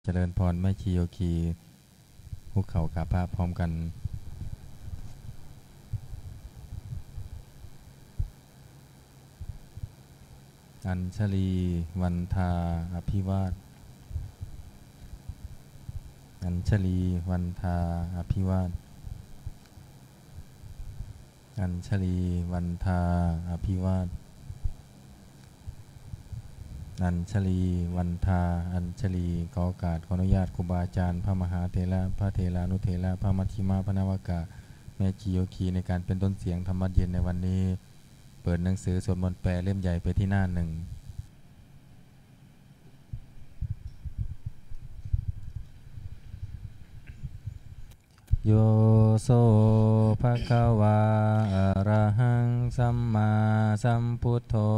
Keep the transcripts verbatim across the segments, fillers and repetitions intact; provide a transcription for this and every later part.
เจริญพรแม่ชีโยคี คุกเข่ากราบพระพร้อมกัน Añjalī vandā abhivād. Añjalī vandā abhivād. Añjalī vandā abhivād. Añjalī vandā añjalī. ขอโอกาส ขออนุญาตครูบาอาจารย์ พระมหาเถระ พระเถรานุเถระ พระมัชฌิมะ พระนวกะ แม่ชีโยคี ในการเป็นต้นเสียงธรรมวัตรเย็นในวันนี้ เปิดหนังสือสวดมนต์แปลเล่มใหญ่ไปที่หน้าหนึ่ง Yo so bhagavā arahaṃ sammāsambuddho.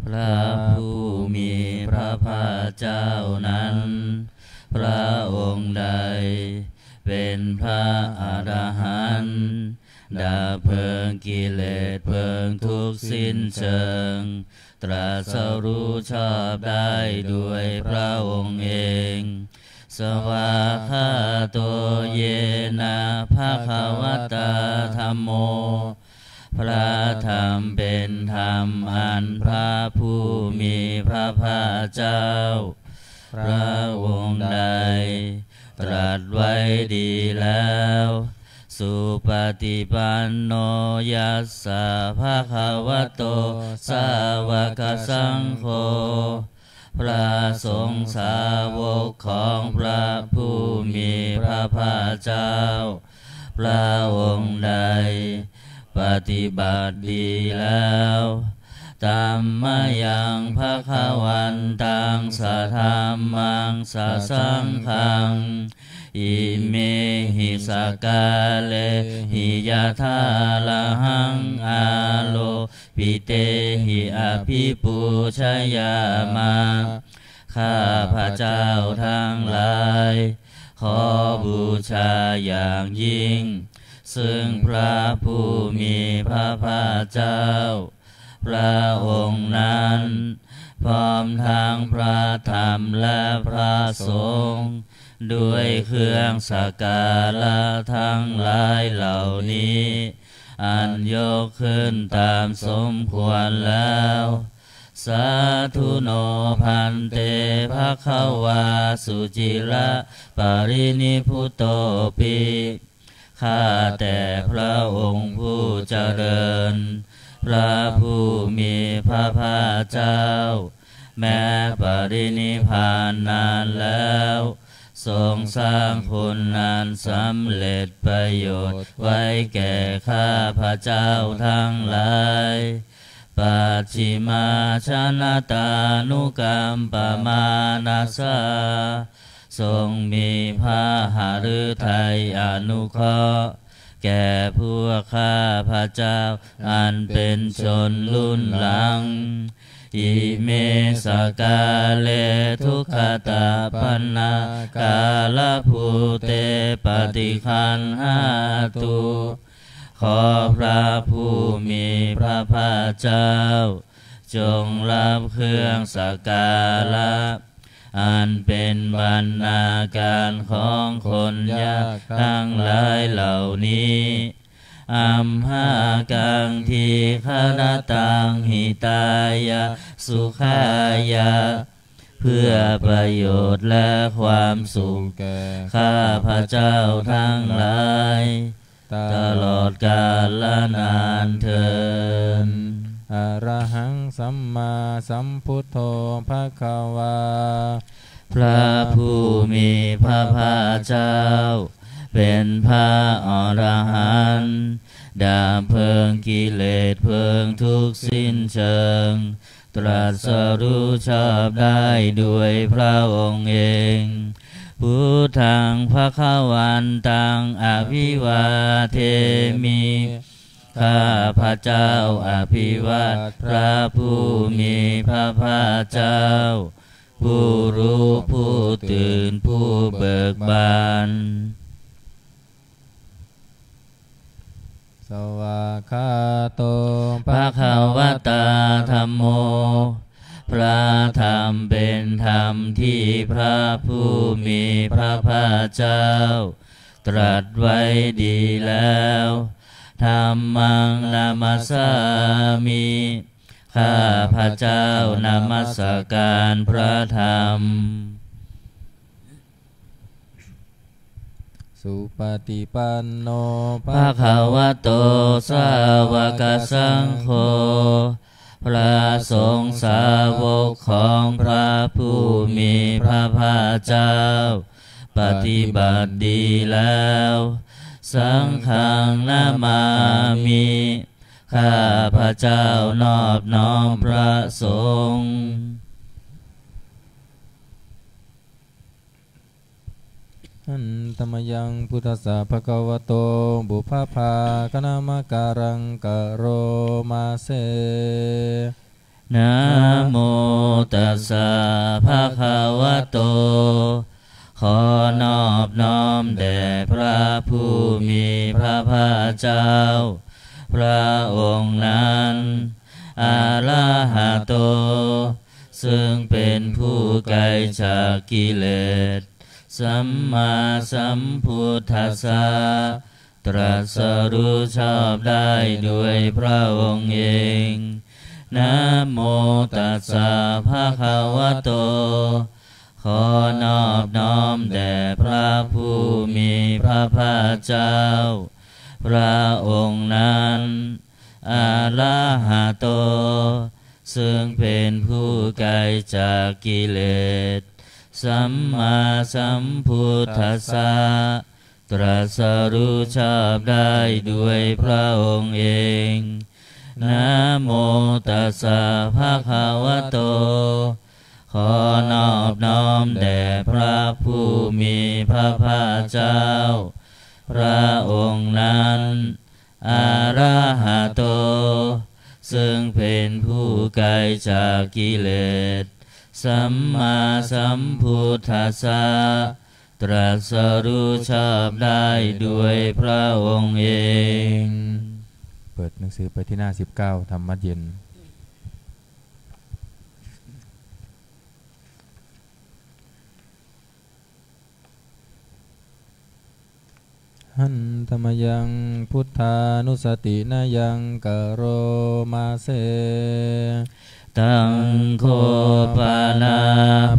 พระผู้มีพระภาคเจ้านั้น พระองค์ใดเป็นพระอรหันต์ ดับเพลิงกิเลสเพลิงทุกข์สิ้นเชิง ตรัสรู้ชอบได้โดยพระองค์เอง Svākkhāto yena bhagavatā dhammo. พระธรรมเป็นธรรมอันพระผู้มีพระภาคเจ้า พระองค์ใดตรัสไว้ดีแล้ว Supaṭipanno yassa bhagavato sāvakasaṅgho. พระสงฆ์สาวกของพระผู้มีพระภาคเจ้า พระองค์ใดปฏิบัติดีแล้ว Tammayaṃ bhagavantaṃ sadhammaṃ sasaṅghaṃ imehi sakkārehi yathārahaṃ āropitehi abhipūjayāma. ข้าพเจ้าทั้งหลาย ขอบูชาอย่างยิ่ง ซึ่งพระผู้มีพระภาคเจ้า พระองค์นั้น พร้อมทั้งพระธรรมและพระสงฆ์ ด้วยเครื่องสักการะทั้งหลายเหล่านี้ อันยกขึ้นตามสมควรแล้ว Sādhu no bhante bhagavā suciraparinibbutopi. ข้าแต่พระองค์ผู้เจริญ พระผู้มีพระภาคเจ้า แม้ปรินิพพานนานแล้ว ทรงสร้างคุณอันสำเร็จประโยชน์ไว้แก่ข้าพเจ้าทั้งหลาย Pacchimājanatānukampamānasā. ทรงมีพระหฤทัยอนุเคราะห์ แก่พวกข้าพเจ้าอันเป็นชนรุ่นหลัง Ime sakkāre dukkhatapaṇṇākārabhūte paṭiggaṇhātu. ขอพระผู้มีพระภาคเจ้า จงรับเครื่องสักการะ อันเป็นบรรณาการของคนยากทั้งหลายเหล่านี้ Amhākaṃ dīgharattaṃ hitāya sukhāya. เพื่อประโยชน์และความสุขแก่ข้าพเจ้าทั้งหลาย ตลอดกาลนานเทอญ Arahaṃ sammāsambuddho bhagavā. พระผู้มีพระภาคเจ้า เป็นพระอรหันต์ ดับเพลิงกิเลสเพลิงทุกข์สิ้นเชิง ตรัสรู้ชอบได้โดยพระองค์เอง Buddhaṃ bhagavantaṃ abhivādemi. ข้าพเจ้าอภิวาทพระผู้มีพระภาคเจ้า ผู้รู้ผู้ตื่นผู้เบิกบาน Svākkhāto bhagavatā dhammo. พระธรรมเป็นธรรมที่พระผู้มีพระภาคเจ้าตรัสไว้ดีแล้ว Dhammaṃ namassāmi ข้าพเจ้านมัสการพระธรรม Supaṭipanno bhagavato sāvakasaṅgho พระสงฆ์สาวกของพระผู้มีพระภาคเจ้า ปฏิบัติดีแล้ว Saṅghaṃ namāmi ข้าพเจ้านอบน้อมพระสงฆ์ Handa mayaṃ buddhassa bhagavato pubbabhāganamakāraṃ karoma se. Namo tassa bhagavato ขอนอบน้อมแด่พระผู้มีพระภาคเจ้า พระองค์นั้น arahato ซึ่งเป็นผู้ไกลจากกิเลส sammāsambuddhassa ตรัสรู้ชอบได้ด้วยพระองค์เอง Namo tassa bhagavato ขอนอบน้อมแด่พระผู้มีพระภาคเจ้า พระองค์นั้น arahato ซึ่งเป็นผู้ไกลจากกิเลส sammāsambuddhassa ตรัสรู้ชอบได้ด้วยพระองค์เอง Namo tassa bhagavato ขอนอบน้อมแด่พระผู้มีพระภาคเจ้า พระองค์นั้น arahato ซึ่งเป็นผู้ไกลจากกิเลส sammāsambuddhassa ตรัสรู้ชอบได้ด้วยพระองค์เอง เปิดหนังสือไปที่หน้าสิบเก้า ธรรมะเย็น Handa mayaṃ buddhānussatinayaṃ karoma se. Taṃ kho pana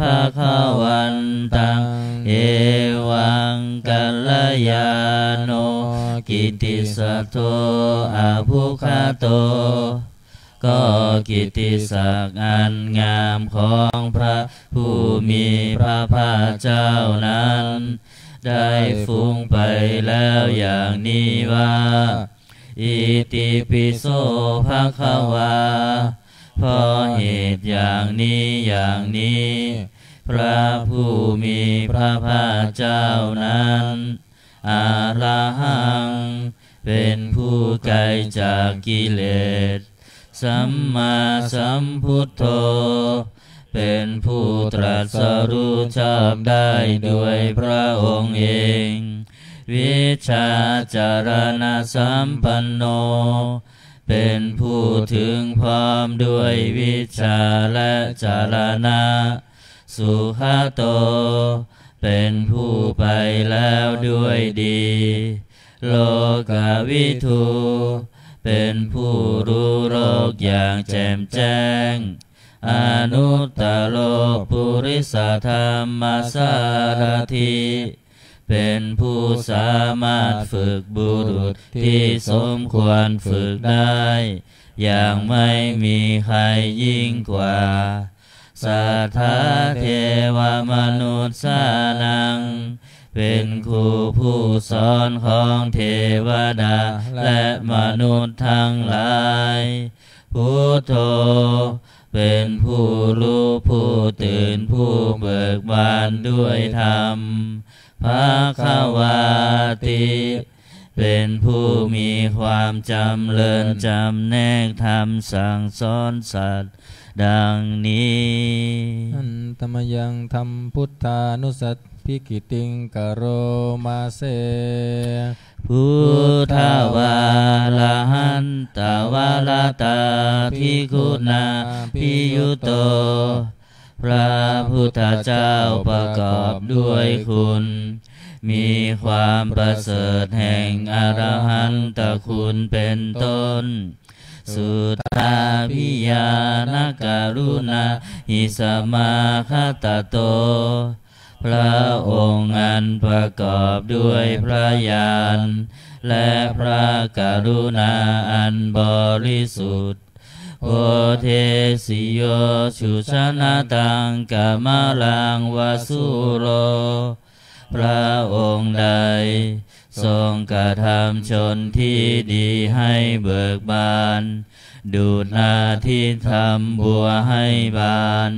bhagavantaṃ evaṃ kalyāṇo kittisaddo abbhuggato ก็กิตติศักดิ์อันงามของพระผู้มีพระภาคเจ้านั้น ได้ฟุ้งไปแล้วอย่างนี้ว่า Itipi so bhagavā เพราะเหตุอย่างนี้อย่างนี้ พระผู้มีพระภาคเจ้านั้น arahaṃ เป็นผู้ไกลจากกิเลส sammāsambuddho เป็นผู้ตรัสรู้ชอบได้ด้วยพระองค์เอง vijjācaraṇasampanno เป็นผู้ถึงพร้อมด้วยวิชชาและจรณะ sugato เป็นผู้ไปแล้วด้วยดี lokavidū เป็นผู้รู้โลกอย่างแจ่มแจ้ง anuttaro purisadammasārathi เป็นผู้สามารถฝึกบุรุษที่สมควรฝึกได้ อย่างไม่มีใครยิ่งกว่า satthā devamanussānaṃ เป็นครูผู้สอนของเทวดาและมนุษย์ทั้งหลาย buddho เป็นผู้รู้ผู้ตื่นผู้เบิกบานด้วยธรรม bhagavāti เป็นผู้มีความจำเริญจำแนกธรรมสั่งสอนสัตว์ดังนี้ Handa mayaṃ dhammabuddhānussat abhigītiṃ karoma se. Buddhā vārahantā varatā bhikkhunā abhiyutto. พระพุทธเจ้าประกอบด้วยคุณ มีความประเสริฐแห่งอรหันตคุณเป็นต้น Suddhābhiñāṇakaruṇāhi samāgatatto. พระองค์อันประกอบด้วยพระญาณ และพระกรุณาอันบริสุทธิ์ Bodhesi yo sujanataṃ kamalaṃ va sūro. พระองค์ใดทรงกระทำชนที่ดีให้เบิกบาน ดุจอาทิตย์ทำบัวให้บาน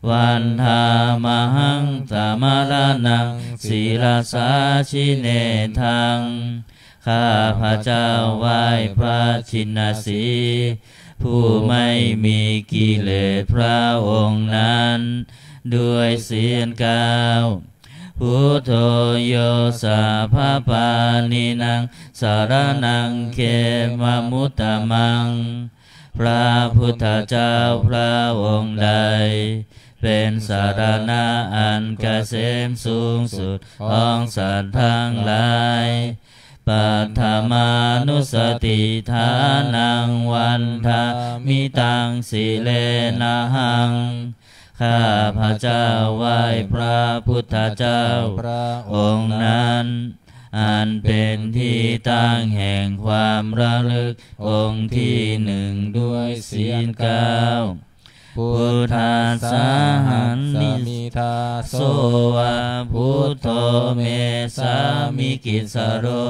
Vandāmahaṃ tamaraṇaṃ sirasā jinendaṃ. ข้าพเจ้าไหว้พระชินสีห์ ผู้ไม่มีกิเลสพระองค์นั้น ด้วยเสียงกล่าว Buddho yo sabbapāṇīnaṃ saraṇaṃ khemamuttamaṃ. พระพุทธเจ้าพระองค์ใด เป็นสรณะอันเกษมสูงสุดของสัตว์ทั้งหลาย Paṭhamānussatiṭṭhānaṃ vandāmi taṃ sirenahaṃ. ข้าพเจ้าไหว้พระพุทธเจ้าพระองค์นั้น อันเป็นที่ตั้งแห่งความระลึกองค์ที่หนึ่งด้วยเสียงกล่าว Buddhassāhasmi dāso va buddho me sāmikissaro.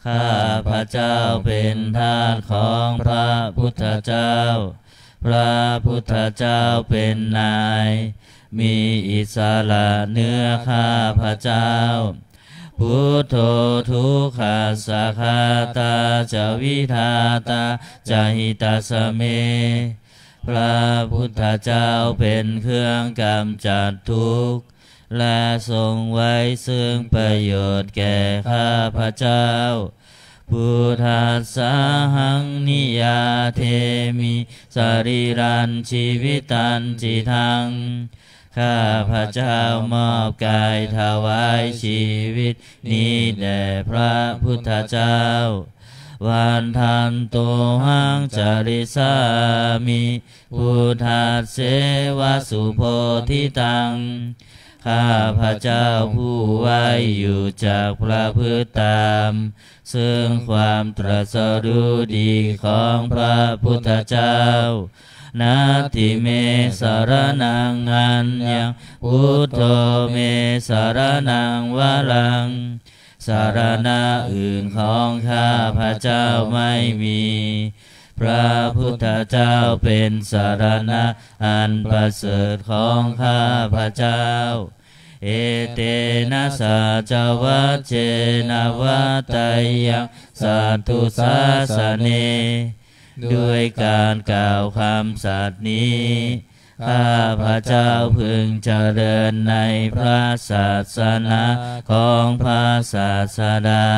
ข้าพเจ้าเป็นทาสของพระพุทธเจ้า พระพุทธเจ้าเป็นนาย มีอิสระเหนือข้าพเจ้า Buddho dukkhassa ghātā ca vidhātā ca hitassa me. พระพุทธเจ้าเป็นเครื่องกำจัดทุกข์ และทรงไว้ซึ่งประโยชน์แก่ข้าพเจ้า Buddhassāhaṃ niyyādemi sarīrañjīvitañcidaṃ. ข้าพเจ้ามอบกายถวายชีวิตนี้แด่พระพุทธเจ้า Vandantohaṃ carissāmi buddhasseva subodhitaṃ. ข้าพเจ้าผู้ไหว้อยู่จักประพฤติตาม ซึ่งความตรัสรู้ดีของพระพุทธเจ้า Natthi me saraṇaṃ aññaṃ buddho me saraṇaṃ varaṃ. สรณะอื่นของข้าพเจ้าไม่มี พระพุทธเจ้าเป็นสรณะอันประเสริฐของข้าพเจ้า Etena saccavajjena vaḍḍheyyaṃ satthu sāsane. ด้วยการกล่าวคำสัตย์นี้ ข้าพเจ้าพึงเจริญในพระศาสนาของพระศาสดา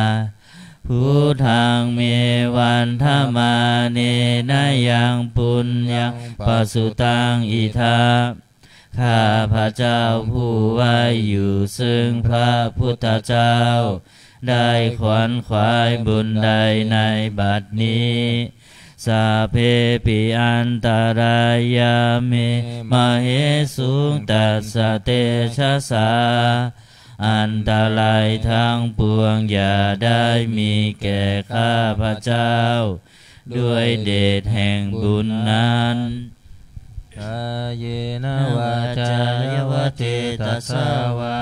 Buddhaṃ me vandamānena yaṃ puññaṃ pasutaṃ idha. ข้าพเจ้าผู้ไหว้อยู่ซึ่งพระพุทธเจ้า ได้ขวนขวายบุญใดในบัดนี้ Sabbepi antarāyā me māhesuṃ tassa tejasā. อันตรายทั้งปวงอย่าได้มีแก่ข้าพเจ้า ด้วยเดชแห่งบุญนั้น Kāyena vācāya va cetasā vā.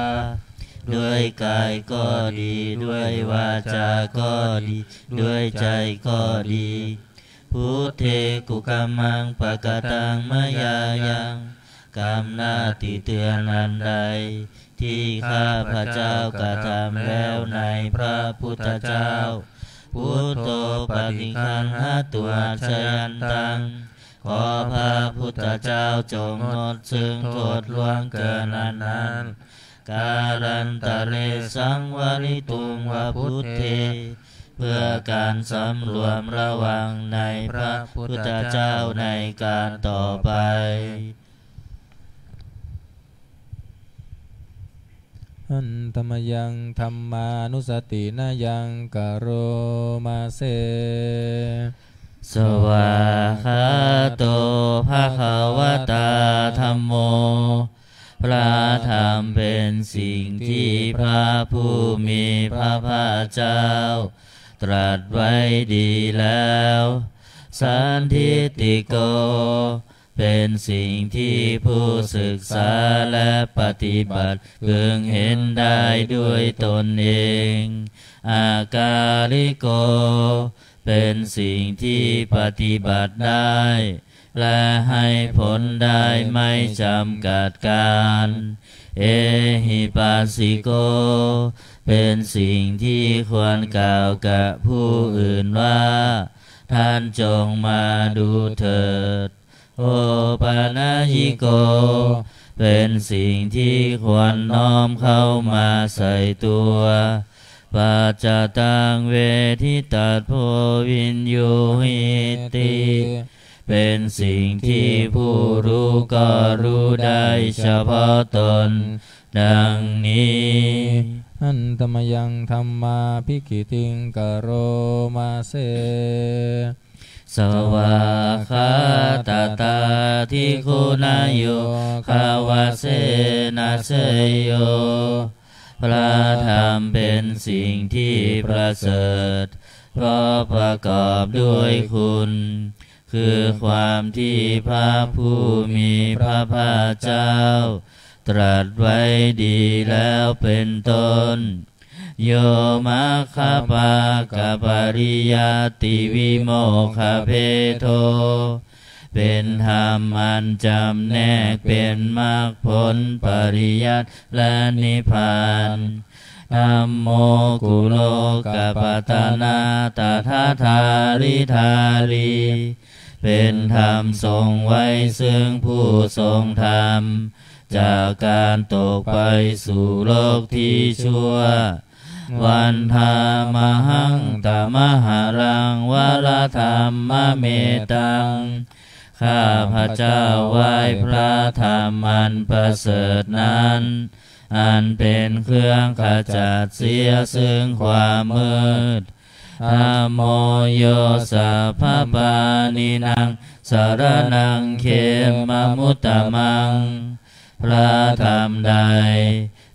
ด้วยกายก็ดี ด้วยวาจาก็ดี ด้วยใจก็ดี Buddhe kukammaṃ pakataṃ mayā yaṃ. กรรมหน้าติเตียนอันใด ที่ข้าพเจ้ากระทำแล้วในพระพุทธเจ้า Buddho paṭiggaṇhatu accayantaṃ. ขอพระพุทธเจ้าจงงดซึ่งโทษล่วงเกินอันนั้น kālantare saṃvarituṃ va buddhe เพื่อการสำรวมระวังในพระพุทธเจ้าในการต่อไป Handa mayaṃ dhammānussatinayaṃ karoma se. Svākkhāto bhagavatā dhammo. พระธรรมเป็นสิ่งที่พระผู้มีพระภาคเจ้า ตรัสไว้ดีแล้ว Sandiṭṭhiko เป็นสิ่งที่ผู้ศึกษาและปฏิบัติพึงเห็นได้ด้วยตนเอง Akāliko เป็นสิ่งที่ปฏิบัติได้ และให้ผลได้ไม่จำกัดกาล Ehipassiko เป็นสิ่งที่ควรกล่าวกับผู้อื่นว่า ท่านจงมาดูเถิด Opanayiko เป็นสิ่งที่ควรน้อมเข้ามาใส่ตัว Paccattaṃ veditabbo viññūhīti เป็นสิ่งที่ผู้รู้ก็รู้ได้เฉพาะตน ดังนี้ Handa mayaṃ dhammābhigītiṃ karoma se. Svākkhātatādiguṇayogavasena seyyo พระธรรมเป็นสิ่งที่ประเสริฐ เพราะประกอบด้วยคุณ คือความที่พระผู้มีพระภาคเจ้า ตรัสไว้ดีแล้วเป็นต้น Yo maggapākapariyattivimokkhabhedo เป็นธรรมอันจำแนกเป็นมรรคผลปริยัติและนิพพาน Dhammo kulokapatanā tathādhāridhārī เป็นธรรมทรงไว้ซึ่งผู้ทรงธรรม จากการตกไปสู่โลกที่ชั่ว Vandāmahaṃ tamaharaṃ varadhammametaṃ ข้าพเจ้าไหว้พระธรรมอันประเสริฐนั้น อันเป็นเครื่องขจัดเสียซึ่งความมืด Dhammo yo sabbapāṇīnaṃ saraṇaṃ khemamuttamaṃ พระธรรมใด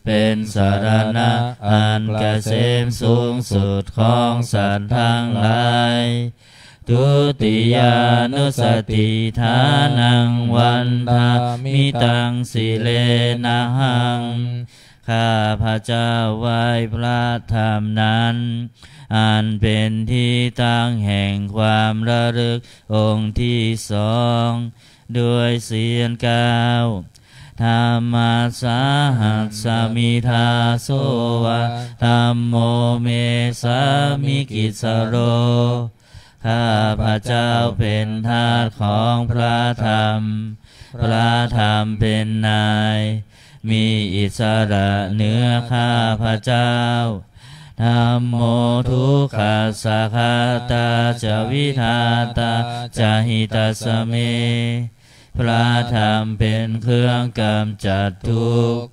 เป็นสรณะอันเกษมสูงสุดของสัตว์ทั้งหลาย Dutiyānussatidānaṃ vandāmi taṃ sirenahaṃ ข้าพเจ้าไหว้พระธรรมนั้น อันเป็นที่ตั้งแห่งความระลึกองค์ที่สอง ด้วยเสียงกล่าว Dhammasāhasmi dāso va dhammo me sāmikissaro ข้าพเจ้าเป็นทาสของพระธรรม พระธรรมเป็นนาย มีอิสระเหนือข้าพเจ้า Dhammo dukkhassa ghātā ca vidhātā ca hitassa me พระธรรมเป็นเครื่องกำจัดทุกข์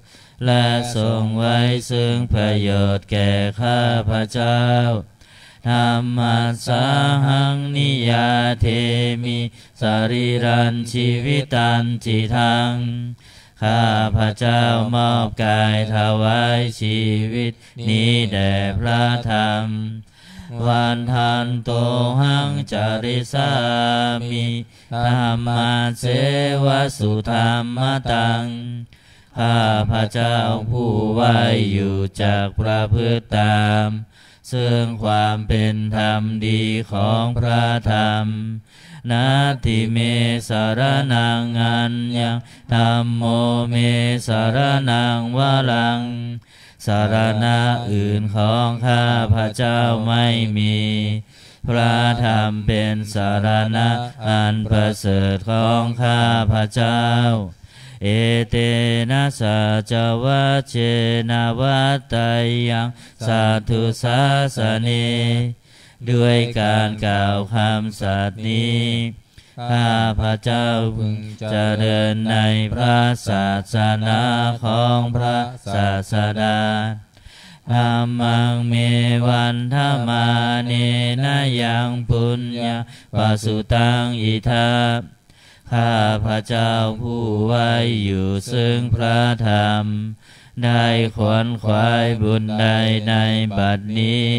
และทรงไว้ซึ่งประโยชน์แก่ข้าพเจ้า Dhammassāhaṃ niyyādemi sarīrañjīvitañcidaṃ ข้าพเจ้ามอบกายถวายชีวิตนี้แด่พระธรรม Vandantohaṃ carissāmi dhammasseva sudhammataṃ ข้าพเจ้าผู้ไหว้อยู่จักประพฤติตาม ซึ่งความเป็นธรรมดีของพระธรรม Natthi me saraṇaṃ aññaṃ dhammo me saraṇaṃ varaṃ สรณะอื่นของข้าพเจ้าไม่มี พระธรรมเป็นสรณะอันประเสริฐของข้าพเจ้า Etena saccavajjena vaḍḍeyyaṃ satthu sāsane. ด้วยการกล่าวคำสัตย์นี้ ข้าพเจ้าพึงเจริญในพระศาสนาของพระศาสดา Dhammaṃ me vandamānena yaṃ puññaṃ pasutaṃ idha. ข้าพเจ้าผู้ไว้อยู่ซึ่งพระธรรม ได้ขวนขวายบุญใดในบัดนี้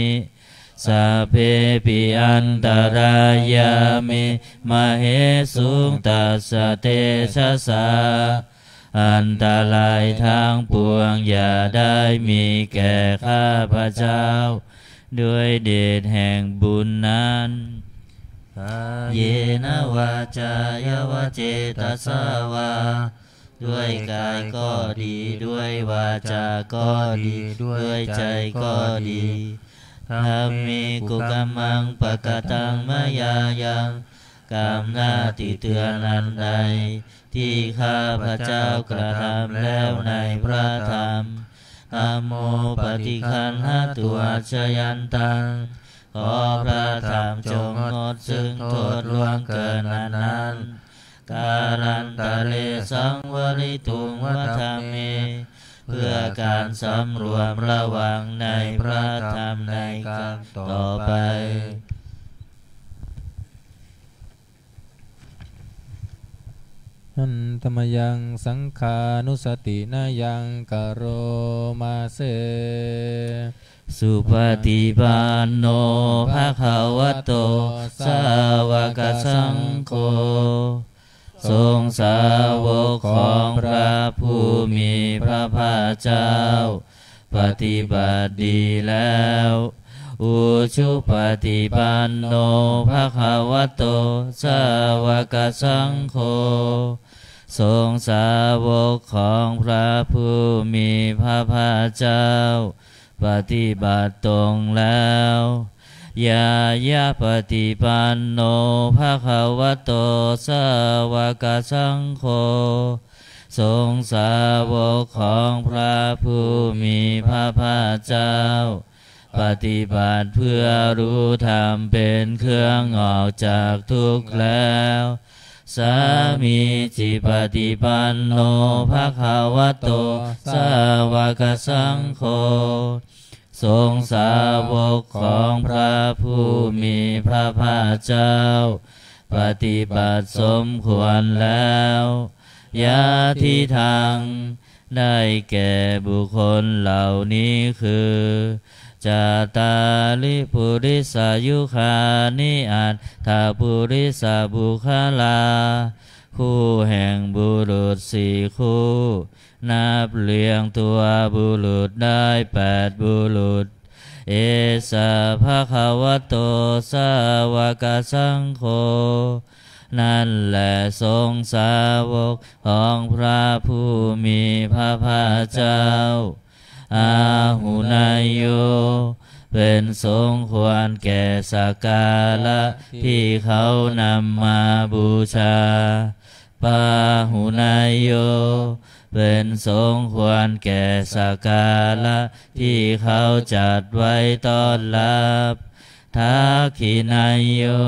Sabbepi antarāyā me māhesuṃ tassa tejasā. อันตรายทั้งปวงอย่าได้มีแก่ข้าพเจ้า ด้วยเดชแห่งบุญนั้น Kāyena vācāya va cetasā vā. ด้วยกายก็ดี ด้วยวาจาก็ดี ด้วยใจก็ดี Dhamme kukammaṃ pakataṃ mayā yaṃ. กรรมหน้าติเตียนอันใด ที่ข้าพเจ้ากระทำแล้วในพระธรรม Dhammo paṭiggaṇhatu accayantaṃ. ขอพระธรรมจงงดซึ่งโทษล่วงเกินอันนั้น Kālantare saṃvarituṃ va dhamme. เพื่อการสำรวมระวังในพระธรรมในการต่อไป Handa mayaṃ saṅghānussatinayaṃ karoma se. Supaṭipanno bhagavato sāvakasaṅgho. สงฆ์สาวกของพระผู้มีพระภาคเจ้า ปฏิบัติดีแล้ว Ujupaṭipanno bhagavato sāvakasaṅgho. สงฆ์สาวกของพระผู้มีพระภาคเจ้า ปฏิบัติตรงแล้ว Ñāyapaṭipanno bhagavato sāvakasaṅgho. สงฆ์สาวกของพระผู้มีพระภาคเจ้า ปฏิบัติเพื่อรู้ธรรมเป็นเครื่องออกจากทุกข์แล้ว Sāmīcipaṭipanno bhagavato sāvakasaṅgho. สงฆ์สาวกของพระผู้มีพระภาคเจ้า ปฏิบัติสมควรแล้ว Yadidaṃ ได้แก่บุคคลเหล่านี้คือ Cattāri purisayugāni aṭṭha purisapuggalā. คู่แห่งบุรุษสี่คู่ นับเรียงตัวบุรุษได้แปดบุรุษ Esa bhagavato sāvakasaṅgho. นั่นแหละสงฆ์สาวกของพระผู้มีพระภาคเจ้า Āhuneyyo เป็นสมควรแก่สักการะที่เขานำมาบูชา Pāhuneyyo เป็นสมควรแก่สักการะที่เขาจัดไว้ต้อนรับ Dakkhiṇeyyo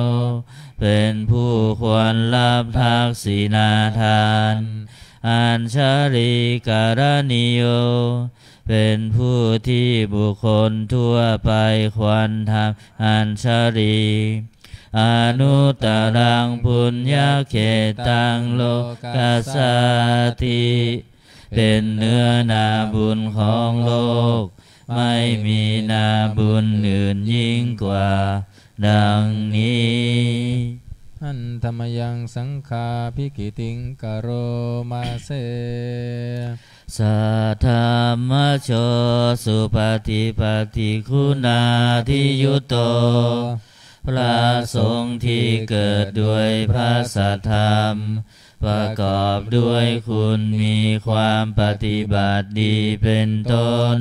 เป็นผู้ควรรับทักษิณาทาน Añjalikaraṇīyo เป็นผู้ที่บุคคลทั่วไปควรทำอัญชลี Anuttaraṃ puññakkhettaṃ lokassāti เป็นเนื้อนาบุญของโลก ไม่มีนาบุญอื่นยิ่งกว่า ดังนี้ Handa mayaṃ saṅghābhigītiṃ karoma se. Saddhammajo supaṭipattiguṇādiyutto พระสงฆ์ที่เกิดด้วยพระสัทธรรม ประกอบด้วยคุณมีความปฏิบัติดีเป็นต้น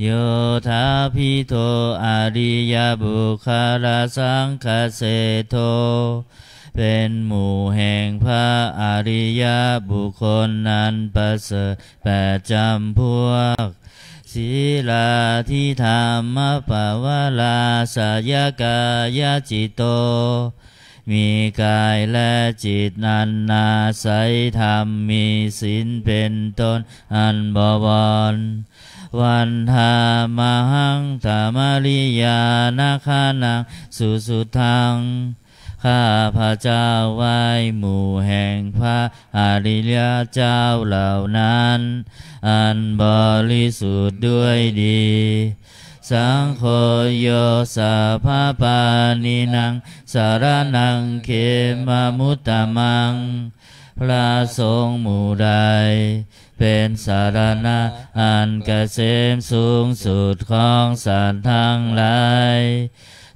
Yodābhido ariyapuggalasaṅghaseṭṭho เป็นหมู่แห่งพระอริยบุคคลอันประเสริฐแปดจำพวก Sīlādidhammapavarāsayakāyacittā มีกายและจิตอันอาศัยธรรม มีศีลเป็นต้นอันบวร Vandāmahaṃ tamariyāna gaṇaṃ susuddhaṃ ข้าพเจ้าไหว้หมู่แห่งพระอริยเจ้าเหล่านั้น อันบริสุทธิ์ด้วยดี Saṅgho yo sabbapāṇīnaṃ saraṇaṃ khemamuttamaṃ พระสงฆ์หมู่ใด เป็นสรณะอันเกษมสูงสุดของสัตว์ทั้งหลาย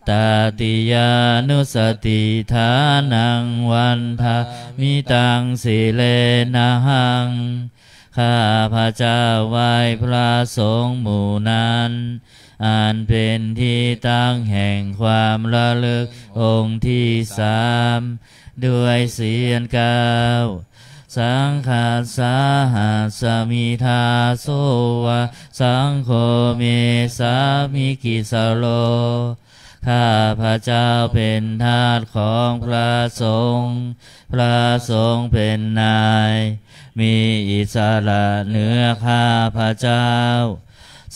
Tatiyānussatiṭṭhānaṃ vandāmi taṃ sirenahaṃ ข้าพเจ้าไหว้พระสงฆ์หมู่นั้น อันเป็นที่ตั้งแห่งความระลึกองค์ที่สาม ด้วยเสียงกล่าว Saṅghassāhasmi dāso va saṅgho me sāmikissaro ข้าพเจ้าเป็นทาสของพระสงฆ์ พระสงฆ์เป็นนาย มีอิสระเหนือข้าพเจ้า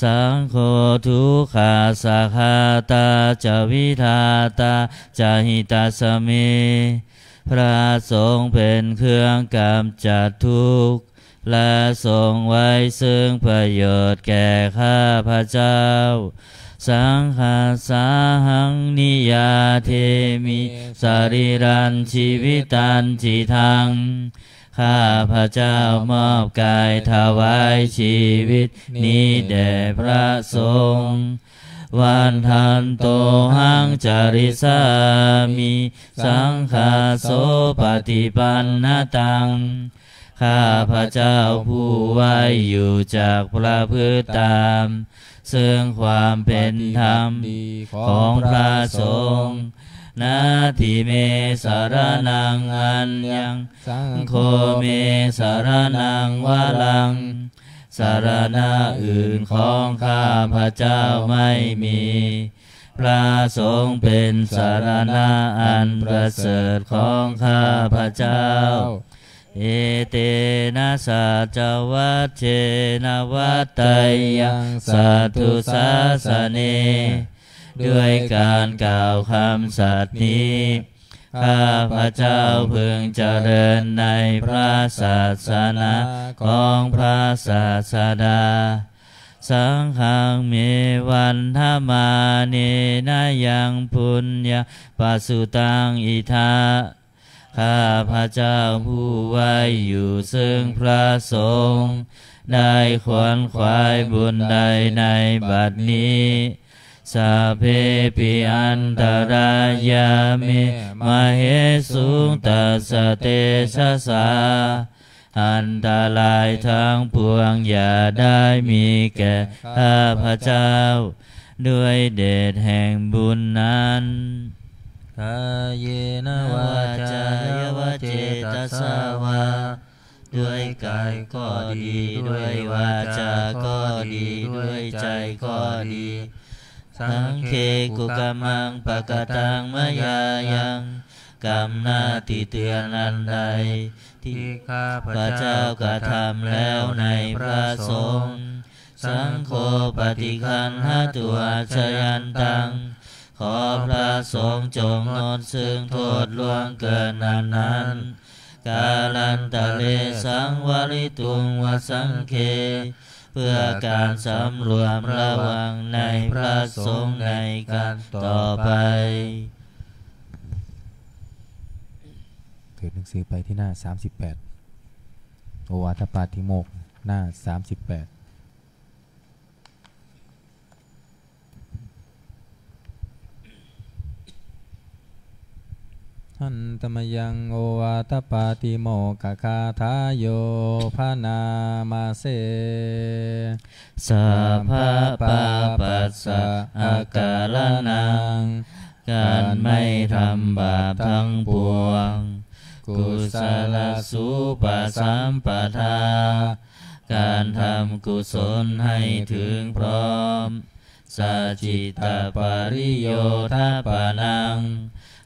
Saṅgho dukkhassa ghātā ca vidhātā ca hitassa me พระสงฆ์เป็นเครื่องกำจัดทุกข์ และทรงไว้ซึ่งประโยชน์แก่ข้าพเจ้า Saṅghassāhaṃ niyyādemi sarīrañjīvitañcidaṃ ข้าพเจ้ามอบกายถวายชีวิตนี้แด่พระสงฆ์ Vandantohaṃ carissāmi saṅghassopaṭipannataṃ ข้าพเจ้าผู้ไหว้อยู่จักประพฤติตาม ซึ่งความเป็นธรรมของพระสงฆ์ Natthi me saraṇaṃ aññaṃ saṅgho me saraṇaṃ varaṃ สรณะอื่นของข้าพเจ้าไม่มี พระสงฆ์เป็นสรณะอันประเสริฐของข้าพเจ้า Etena saccavajjena vaḍḍheyyaṃ satthu sāsane ด้วยการกล่าวคำสัตย์นี้ ข้าพเจ้าพึงเจริญในพระศาสนาของพระศาสดา Saṅghaṃ me vandamānena yaṃ puññaṃ pasutaṃ idha ข้าพเจ้าผู้ไหว้อยู่ซึ่งพระสงฆ์ ได้ขวนขวายบุญใดในบัดนี้ Sabbepi antarāyā me māhesuṃ tassa tejasā อันตรายทั้งปวงอย่าได้มีแก่ข้าพเจ้า ด้วยเดชแห่งบุญนั้น Kāyena vācāya va cetasā vā ด้วยกายก็ดี ด้วยวาจาก็ดี ด้วยใจก็ดี Saṅghe kukammaṃ pakataṃ mayā yaṃ กรรมหน้าที่เตือนอันใด ที่ข้าพเจ้ากระทำแล้วในพระสงฆ์ Saṅgho paṭiggaṇhatu accayantaṃ ขอพระสงฆ์จงงดซึ่งโทษล่วงเกินอันนั้น Kālantare saṃvarituṃ va saṅghe เพื่อการสำรวมระวังในพระสงฆ์ในการต่อไป ถือหนังสือไปที่หน้า สามสิบแปด โอวาทปาติโมกข์ หน้า สามสิบแปด Handa mayaṃ ovātapātimokkhaggāthāyo bhaṇāma se. Sabbapāpassa akaraṇaṃ การไม่ทำบาปทั้งปวง กุศลสูปสัมปทา การทำกุศลให้ถึงพร้อม สัจจิตปริโยทปนัง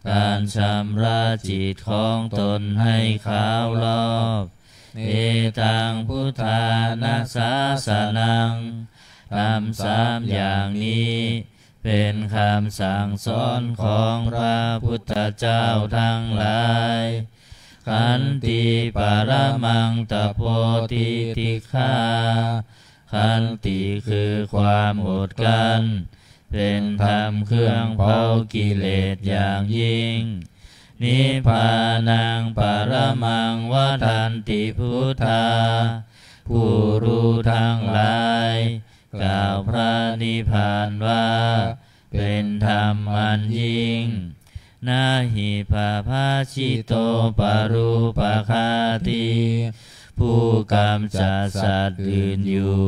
การชำระจิตของตนให้ขาวรอบ เอตังพุทธานาสาสนัง ธรรมสามอย่างนี้ เป็นคำสั่งสอนของพระพุทธเจ้าทั้งหลาย ขันติปรมังตโปติติฆา ขันติคือความอดกลั้น เป็นธรรมเครื่องเผากิเลสอย่างยิ่ง นิพพานังปรมังวัฏันติพุทธา ผู้รู้ทั้งหลาย กล่าวพระนิพพานว่า เป็นธรรมอันยิ่ง นะหิปภาสิโตปรูปคาติ ผู้กำจัดสัตว์อื่นอยู่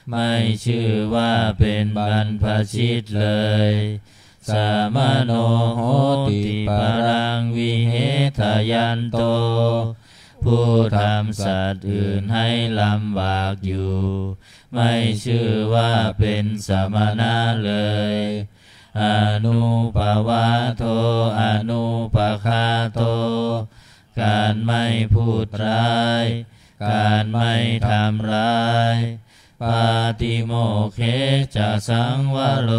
ไม่ชื่อว่าเป็นบรรพชิตเลย สมโนโหติปรังวิเหทยันโต ผู้ทำสัตว์อื่นให้ลำบากอยู่ ไม่ชื่อว่าเป็นสมณะเลย อนุปวาโท อนุปคาโต การไม่พูดร้าย การไม่ทำร้าย ปาติโมกเขจะสังวโร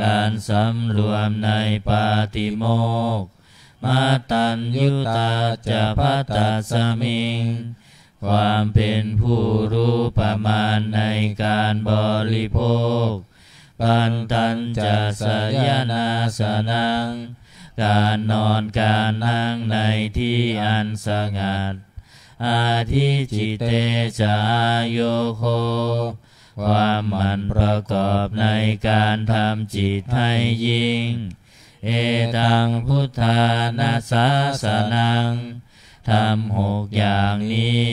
การสำรวมในปาติโมกข์ มัตตัญญุตาจะภัตตัสมิง ความเป็นผู้รู้ประมาณในการบริโภค ปันตัญจะสยนาสนัง การนอนการนั่งในที่อันสงัด อธิจิตเตจะอาโยโค ความหมั่นประกอบในการทำจิตให้ยิ่ง เอตังพุทธานาสาสนัง ธรรมหกอย่างนี้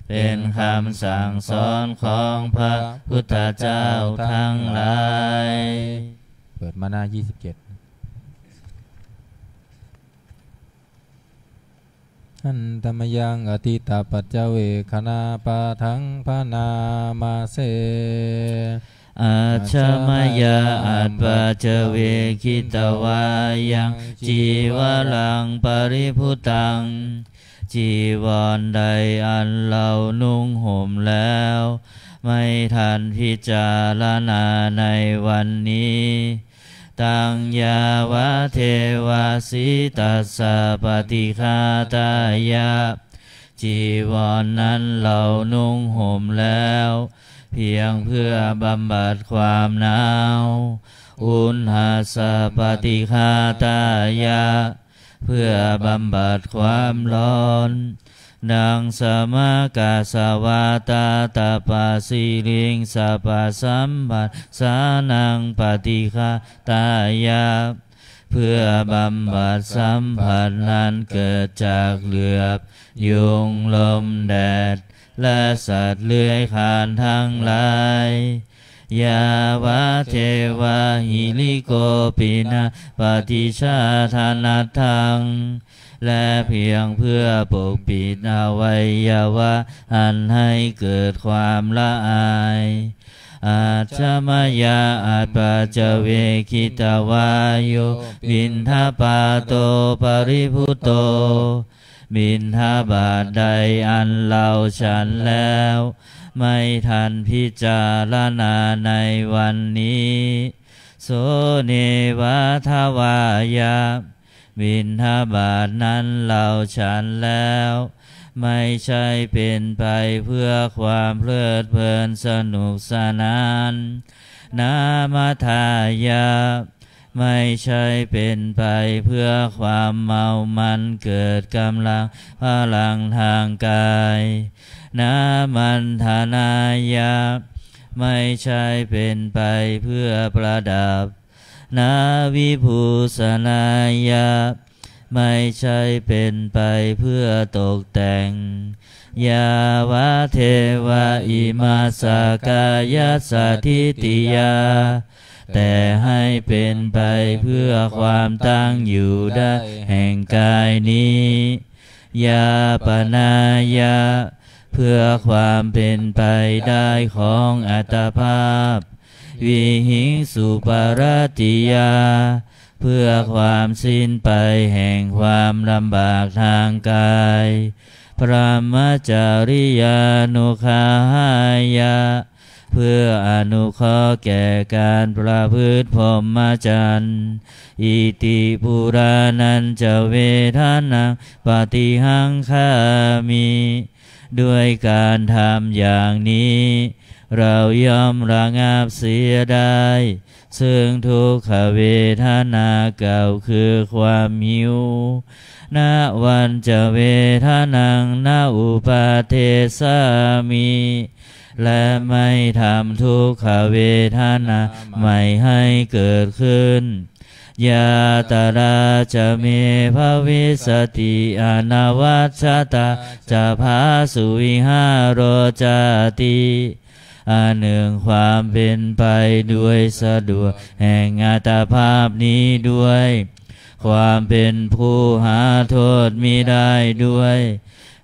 เป็นคำสั่งสอนของพระพุทธเจ้าทั้งหลาย เปิดมาหน้า ยี่สิบเจ็ด Handa mayaṃ atītapaccavekkhaṇapāṭhaṃ bhaṇāma se. Ajja maya appaccavekkhitvā yaṃ cīvaraṃ paribhuttaṃ. จีวรใดอันเรานุ่งห่มแล้ว ไม่ทันพิจารณาในวันนี้ Taṃ yāvadeva sītassa paṭighātāya. จีวรนั้นเรานุ่งห่มแล้ว เพียงเพื่อบำบัดความหนาว Uṇhassa paṭighātāya. เพื่อบำบัดความร้อน Naṃ samakasavātātapasiriṃsapasamphassānaṃ paṭighātāya. เพื่อบำบัดสัมผัสนั้นเกิดจากเหลือบ ยุง ลม แดด และสัตว์เลื้อยคลานทั้งหลาย Yāvadeva hirikopinapaṭicchādanatthaṃ. และเพียงเพื่อปกปิดอวัยวะอันให้เกิดความละอาย Ajja maya appaccavekkhitvā yo piṇḍapāto paribhutto. บิณฑบาตใดอันเราฉันแล้ว ไม่ทันพิจารณาในวันนี้ So neva davāya. บิณฑบาตนั้นเราฉันแล้ว ไม่ใช่เป็นไปเพื่อความเพลิดเพลินสนุกสนาน Namadāya. ไม่ใช่เป็นไปเพื่อความเมามันเกิดกำลังพลังทางกาย Nāmantanāya. ไม่ใช่เป็นไปเพื่อประดับ Navibhūsanāya. ไม่ใช่เป็นไปเพื่อตกแต่ง yāvadeva imassa kāyassa ṭhitiyā แต่ให้เป็นไปเพื่อความตั้งอยู่ได้แห่งกายนี้ yāpanāya เพื่อความเป็นไปได้ของอัตภาพ vihiṃsuparatiyā เพื่อความสิ้นไปแห่งความลำบากทางกาย brahmacariyānuggahāya เพื่ออนุเคราะห์แก่การประพฤติพรหมจรรย์ iti purāṇañca vedanaṃ paṭihaṅkhāmi ด้วยการทำอย่างนี้ เราย่อมระงับเสียได้ ซึ่งทุกขเวทนาเก่าคือความหิว navañca vedanaṃ na uppādessāmi และไม่ทำทุกขเวทนาใหม่ให้เกิดขึ้น yātrā ca me bhavissati anavajjatā ca phāsuvihāro cāti อันหนึ่งความเป็นไปโดยสะดวกแห่งอัตภาพนี้ด้วย ความเป็นผู้หาโทษมิได้ด้วย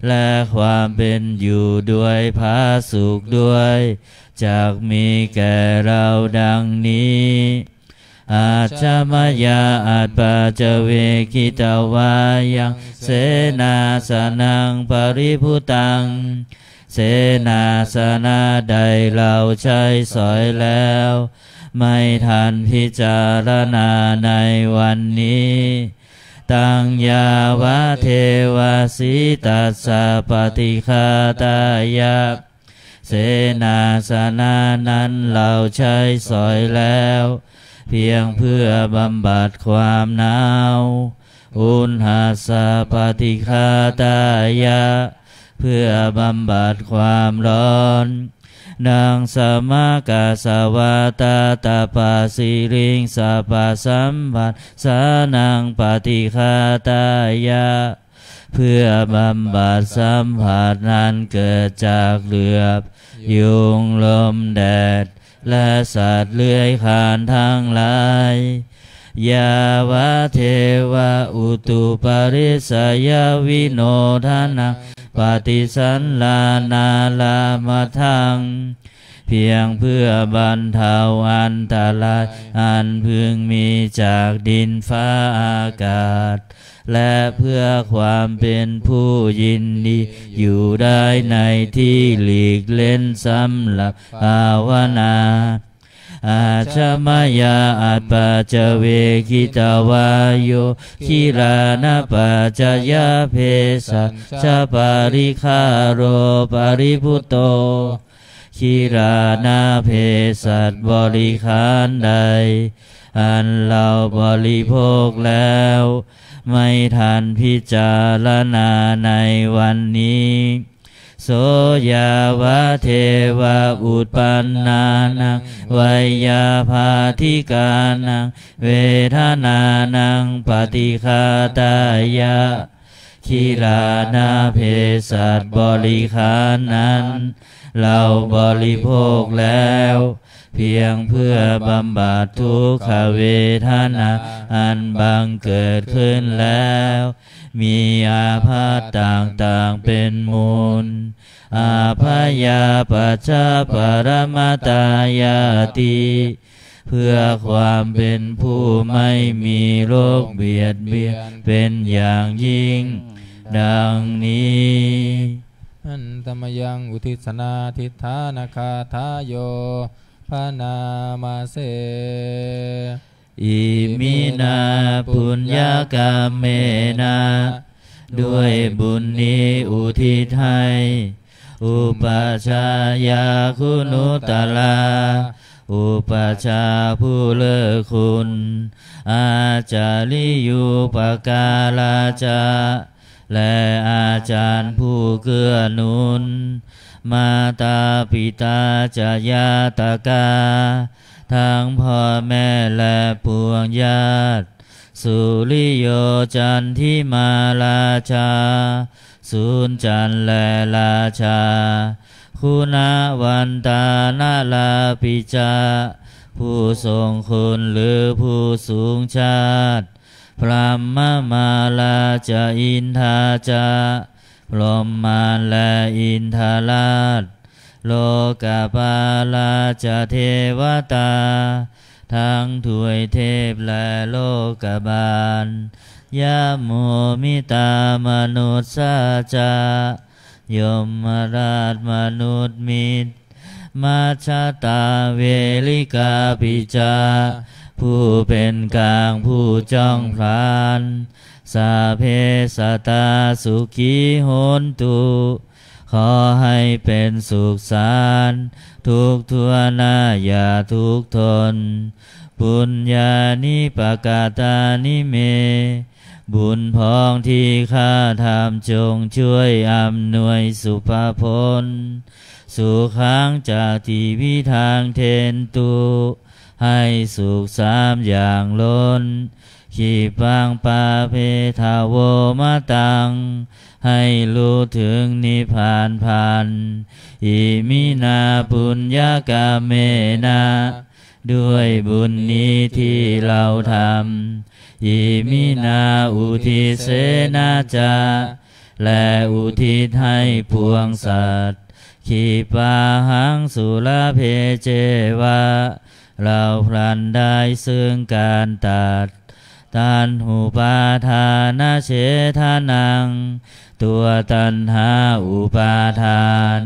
และความเป็นอยู่โดยผาสุกด้วย จักมีแก่เราดังนี้ Ajja mayā apaccavekkhitvā yaṃ senāsanaṃ paribhuttaṃ เสนาสนะใดเราใช้สอยแล้ว ไม่ทันพิจารณาในวันนี้ Taṃ yāvadeva sītassa paṭighātāya เสนาสนะนั้นเราใช้สอยแล้ว เพียงเพื่อบำบัดความหนาว uṇhassa paṭighātāya เพื่อบำบัดความร้อน Naṃ samakassa vātātapasiriṃsapasamphassānaṃ paṭighātāya เพื่อบำบัดสัมผัสนั้นเกิดจากเหลือบ ยุง ลม แดด และสัตว์เลื้อยคลานทั้งหลาย Yāvadeva utuparissayavinodanaṃ paṭisallānārāmatthaṃ เพียงเพื่อบรรเทาอันตรายอันพึงมีจากดินฟ้าอากาศ และเพื่อความเป็นผู้ยินดีอยู่ได้ในที่หลีกเล่นสำหรับภาวนา Ajja mayā apaccavekkhitvā yo gilānapaccayabhesajjaparikkhāro paribhutto กิลานาเภสัชบริขารใด อันเราบริโภคแล้ว ไม่ทันพิจารณาในวันนี้ So yāvadeva uppannānaṃ veyyābādhikānaṃ vedanānaṃ paṭighātāya กิลานาเภสัชบริขารนั้น เราบริโภคแล้ว เพียงเพื่อบำบัดทุกขเวทนาอันบังเกิดขึ้นแล้ว มีอาภัพต่างๆเป็นมูล abyāpajjhaparamatāyāti เพื่อความเป็นผู้ไม่มีโรคเบียดเบียนเป็นอย่างยิ่ง ดังนี้ Hantamayaṃ uddissanādhiṭṭhānagāthāyo bhaṇāma se. Iminā puññakammena ด้วยบุญนี้อุทิศให้ upajjhāyā guṇuttarā อุปัชฌาย์ผู้เลิศคุณ ācariyūpakārā ca และอาจารย์ผู้เกื้อหนุน mātā pitā ca ñātakā ทั้งพ่อแม่และปวงญาติ suriyo candimā rājā ศูนย์จันทร์และราชา guṇavantā narāpi ca ผู้ทรงคุณหรือผู้สูงชาติ brahmamārā ca indā ca พรหมมารและอินทราช lokapālā ca devatā ทั้งทวยเทพและโลกบาล yamo mittā manussā ca ยมราชมนุษย์มิตร majjhattā verikāpi ca ผู้เป็นกลางผู้จ้องผลาญ sabbe sattā sukhī hontu ขอให้เป็นสุขสันต์ทุกทั่วหน้าอย่าทุกข์ทน puññāni pakatāni me บุญพ้องที่ข้าทำจงช่วยอำนวยสุภพล sukhaṃ ca tividhaṃ dentu ให้สุขสามอย่างล้น khippaṃ pāpetha vo mataṃ ให้รู้ถึงนิพพานพลัน iminā puññakammena ด้วยบุญนี้ที่เราทำ iminā uddisena ca และอุทิศให้ปวงสัตว์ khippāhaṃ sulabhe ceva เราพลันได้ซึ่งการตัด taṇhupādānachedanaṃ ตัวตัณหาอุปาทาน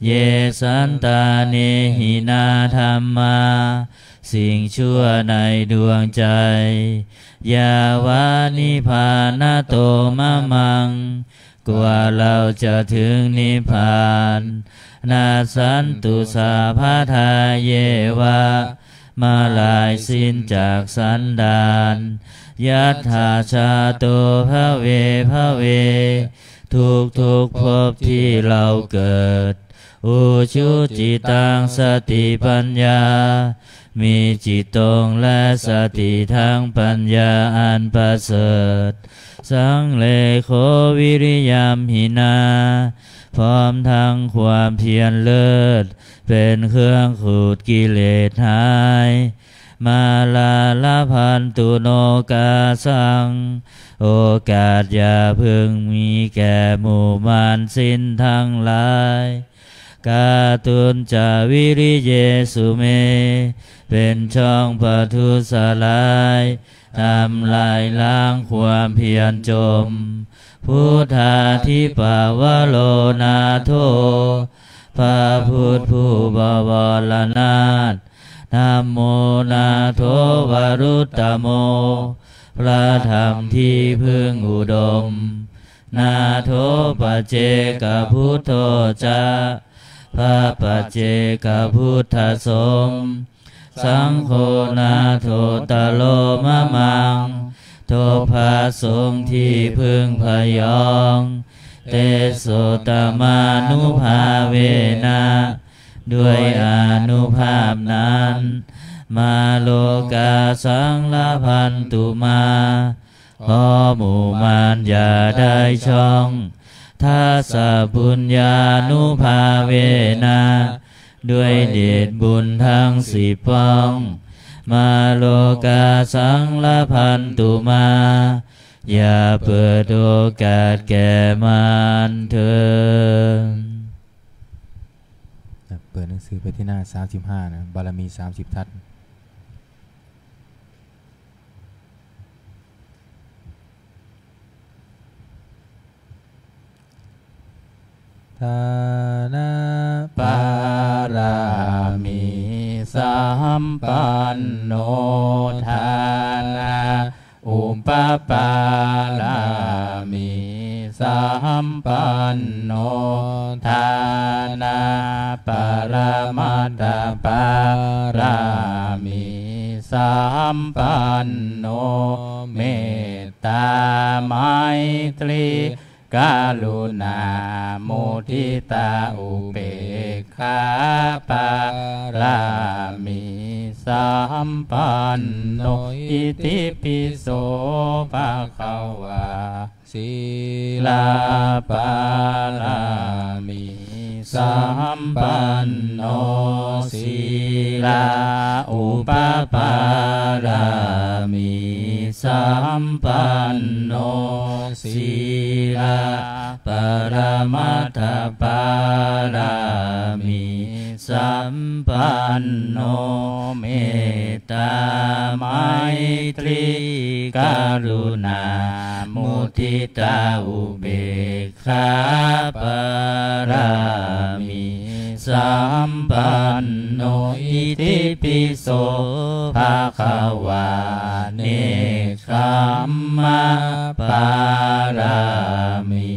ye santāne hīnā dhammā สิ่งชั่วในดวงใจ yāva nibbānato mamaṃ กว่าเราจะถึงนิพพาน nassantu sabbadā yeva เมื่อลายสิ้นจากสันดาน yattha jāto bhave bhave ทุกทุกๆ ภพที่เราเกิด ujucittaṃ satipaññā มีจิตตรงและสติทั้งปัญญาอันประเสริฐ salladdho viriyamhinā พร้อมทั้งความเพียรเลิศ เป็นเครื่องขูดกิเลสหาย Mārā labhantu nokāsaṃ โอกาสอย่าเพิ่งมีแก่หมู่มารสิ้นทั้งหลาย Kātuñca viriyesu me เป็นช่องประทุษร้าย ทำลายล้างความเพียรจม Buddhādhipavaro nātho พระพุทธผู้บวรนาถ Dhammo nātho varuttamo พระธรรมที่พึ่งอุดม Nātho paccekabuddho ca พระปัจเจกพุทธสงฆ์ Saṅgho nāthottaro mamaṃ ทบพระสงฆ์ที่พึ่งพยอง Tesottamānubhāvena ด้วยอานุภาพนั้น Mā lokāsaṃ labhantu mā ขอหมู่มารอย่าได้ช่อง Dasapuññānubhāvena ด้วยเดชบุญทั้งสิบป้อง Mā lokāsaṃ labhantu mā อย่าเปิดโอกาสแก่มารเถิด เปิดหนังสือไปที่หน้า สามสิบห้า นะ บารมี สามสิบ ทัศน์ Dāna pāramī sampanno dāna upapāramī sampanno dāna paramattha pāramī sampanno mettā maitrī karuṇā muditā upekkhā pāramī sampanno. Itipi so bhagavā sīlapāramī sampanno, sīla upapāramī sampanno, sīla paramatthapāramī sampanno, mettā maitrī karuṇā muditā upekkhā pāramī sampanno. Itipi so bhagavā nekkhamma pāramī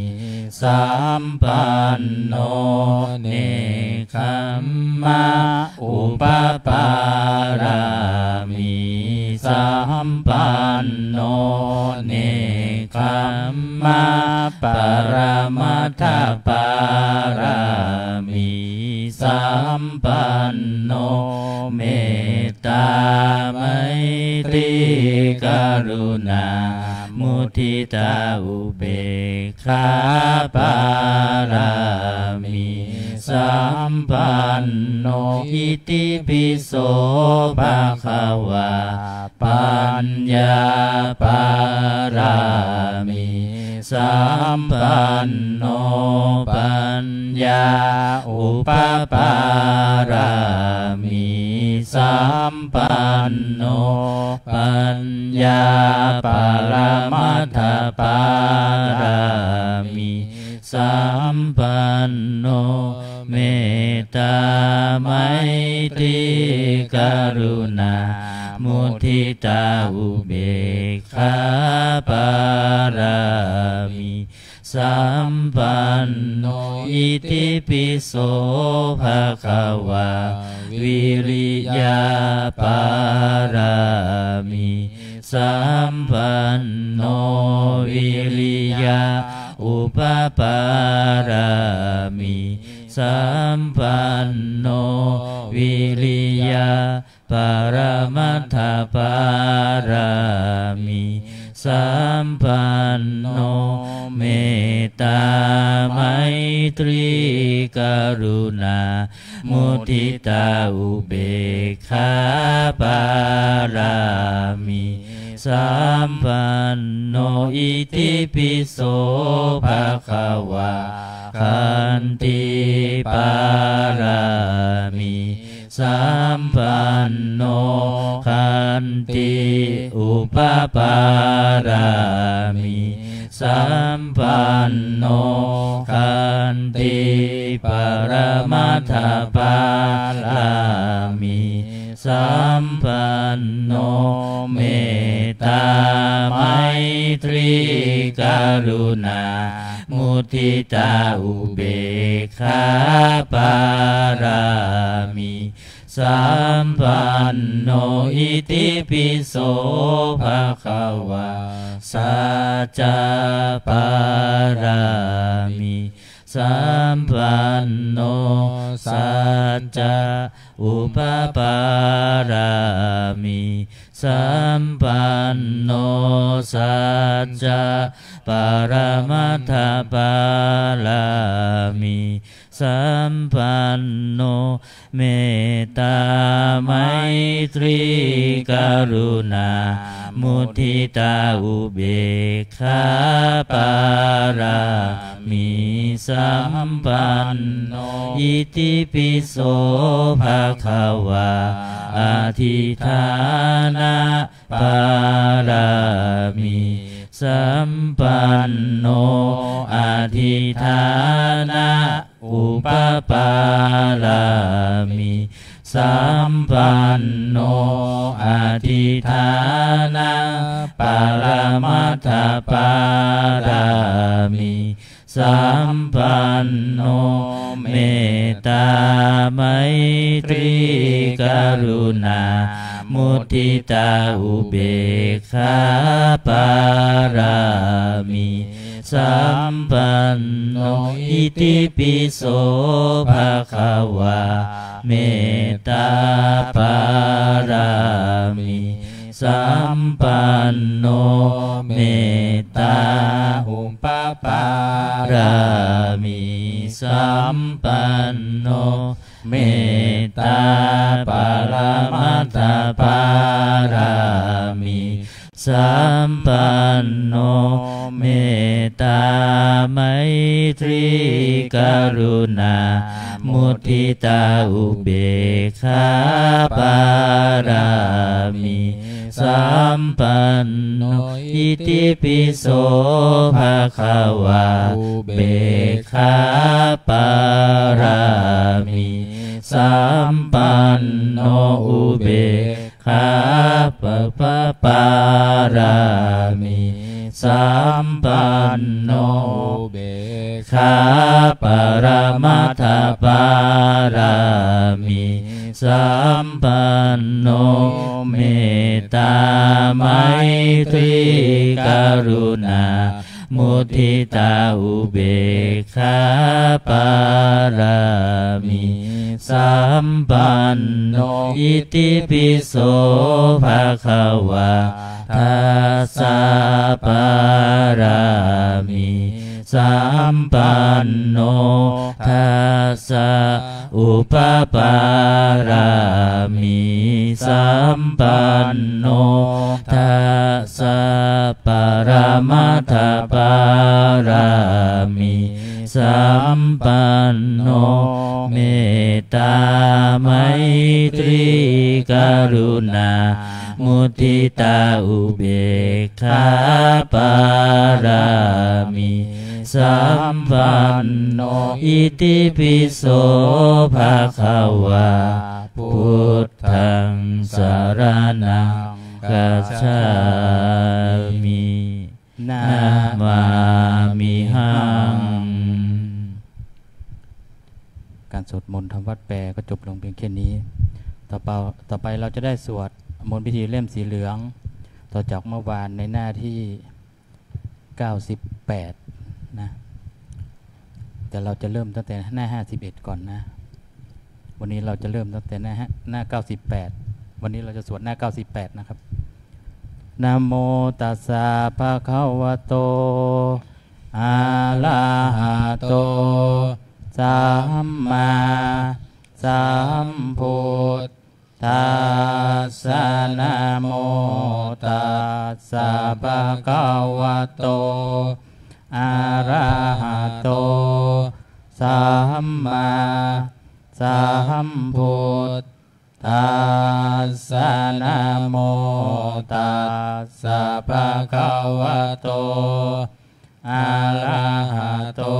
sampanno, nekkhamma upapāramī sampanno, nekkhamma paramatthapāramī sampanno, mettā maitrī karuṇā muditā upekkhā pāramī sampanno. Itipi so bhagavā paññā pāramī sampanno, paññā upapāramī sampanno, paññā paramatthapāramī sampanno, mettā maitrī karuṇā muditā upekkhā pāramī sampanno. Itipi so bhagavā viriya pāramī sampanno, viriya upapāramī sampanno, viriya paramatthapāramī sampanno, mettā maitrī karuṇā muditā upekkhā pāramī sampanno. Itipi so bhagavā khanti pāramī sampanno, khanti upapāramī sampanno, khanti paramatthapāramī sampanno, mettā maitrī karuṇā muditā upekkhā pāramī sampanno. Itipi so bhagavā sacca pāramī sampanno, sacca upapāramī sampanno, sacca paramatthapāramī sampanno, mettā maitrī karuṇā muditā upekkhā pāramī sampanno. Itipi so bhagavā adhiṭṭhāna pāramī sampanno, adhiṭṭhāna upapāramī sampanno, adhiṭṭhāna paramatthapāramī sampanno, mettā maitrī karuṇā muditā upekkhā pāramī sampanno. Itipi so bhagavā mettā pāramī sampanno, mettāupapāramī sampanno, mettāparamatthapāramī sampanno, mettā maitrī karuṇā muditā upekkhāpāramī sampanno. Itipi so bhagavā upekkhāpāramī sampanno, upekkhāpapāramī sampanno, upekkhāparamatthapāramī sampanno, mettā maitrī karuṇā muditā upekkhāpāramī sampanno. Itipi so bhagavā dasapāramī sampanno, dasa upapāramī sampanno, dasaparamatthapāramī sampanno, mettā maitrī karuṇā muditā upekkhāpāramī sampanno. Itipi so bhagavā buddhaṃ saraṇaṃ gacchāmi. Namāmihaṃ. การสวดมนต์ทำวัตรแปลก็จบลงเพียงแค่นี้ ต่อไป ต่อไปเราจะได้สวดมนต์พิธีเล่มสีเหลือง ต่อจากเมื่อวานในหน้าที่ เก้าสิบแปด นะ แต่เราจะเริ่มตั้งแต่หน้า ห้าสิบเอ็ด ก่อนนะ วันนี้เราจะเริ่มตั้งแต่หน้า หน้า เก้าสิบแปด วันนี้เราจะสวดหน้า เก้าสิบแปด นะครับ Namo tassa bhagavato arahato sammāsambuddhassa. Namo tassa bhagavato arahato sammāsambuddhassa. Namo tassa bhagavato arahato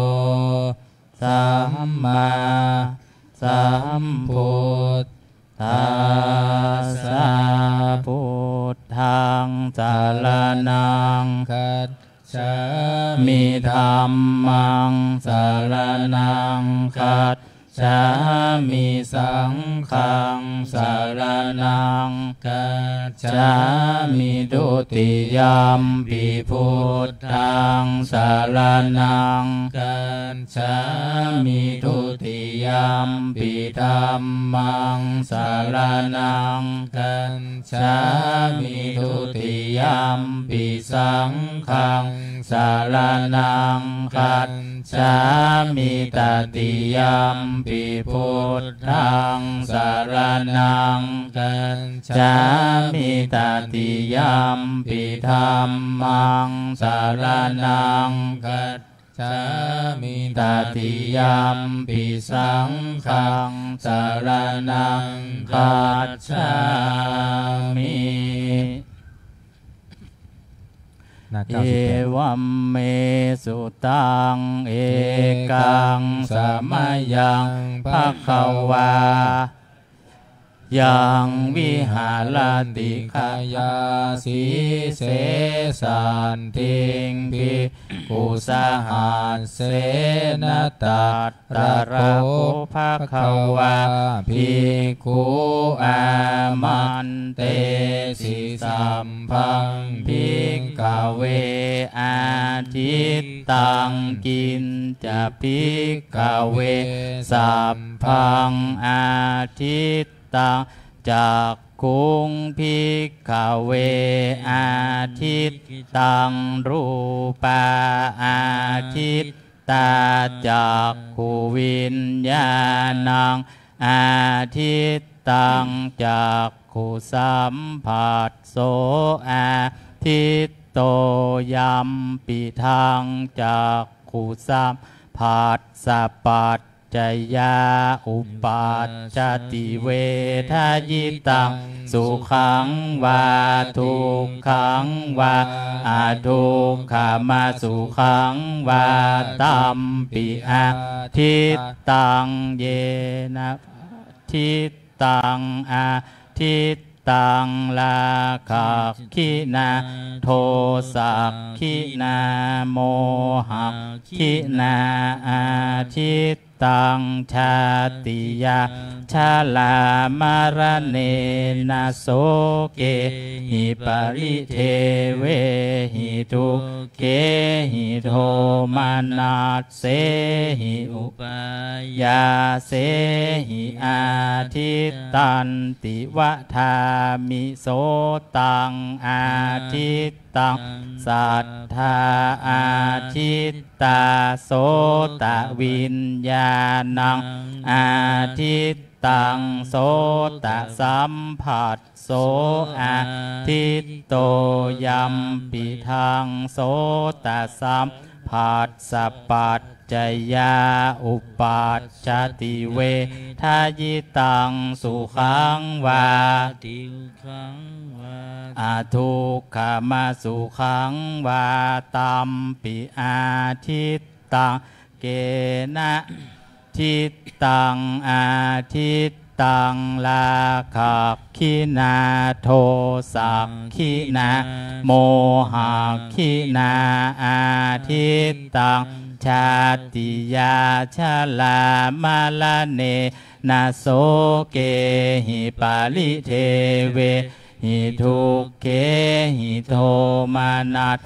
sammāsambuddhassa. Buddhaṃ saraṇaṃ gacchāmi. Dhammaṃ saraṇaṃ gacchāmi. Saṅghaṃ saraṇaṃ gacchāmi. Dutiyampi buddhaṃ saraṇaṃ gacchāmi. Dutiyampi dhammaṃ saraṇaṃ gacchāmi. Dutiyampi saṅghaṃ saraṇaṃ gacchāmi. Tatiyampi buddhaṃ saraṇaṃ gacchāmi. Tatiyampi dhammaṃ saraṇaṃ gacchāmi. Tatiyampi saṅghaṃ saraṇaṃ gacchāmi. หน้า เก้าสิบแปด Evaṃ me sutaṃ. Ekaṃ samayaṃ bhagavā yaṃ viharati gayā sīse saddhiṃ bhikkhusahassena. Tat- Tatra kho bhagavā bhikkhū āmantesi: Sabbaṃ bhikkhave adittaṃ. Kiñca bhikkhave sabbaṃ adittaṃ? Cakkhuṃ bhikkhave adittaṃ rūpā adittā cakkhuviññāṇaṃ adittaṃ cakkhusamphasso aditto yampidaṃ cakkhusamphassapacca yā uppajjati vedayitaṃ sukhaṃ vā dukkhaṃ vā adukkhamasukhaṃ vā tampi adittaṃ yena adittaṃ adittaṃ rāgagginā dosagginā mohagginā adittaṃ jātiyā jarāmaraṇena sokehi paridevehi dukkhehi domanassehi upāyāsehi adittanti vadāmi. Sotaṃ adittaṃ saddā adittā sotaviññāṇaṃ adittaṃ sotasamphas so aditto yampidaṃ sotasamphassapaccayā uppajjati vedayitaṃ sukhaṃ vā dukkhaṃ vā adukkhamasukhaṃ vā tampi adittaṃ kena dittaṃ adittaṃ rāgagginā dosagginā mohagginā adittaṃ jātiyā jarāmaraṇena sokehi paridevehi dukkhehi domanassehi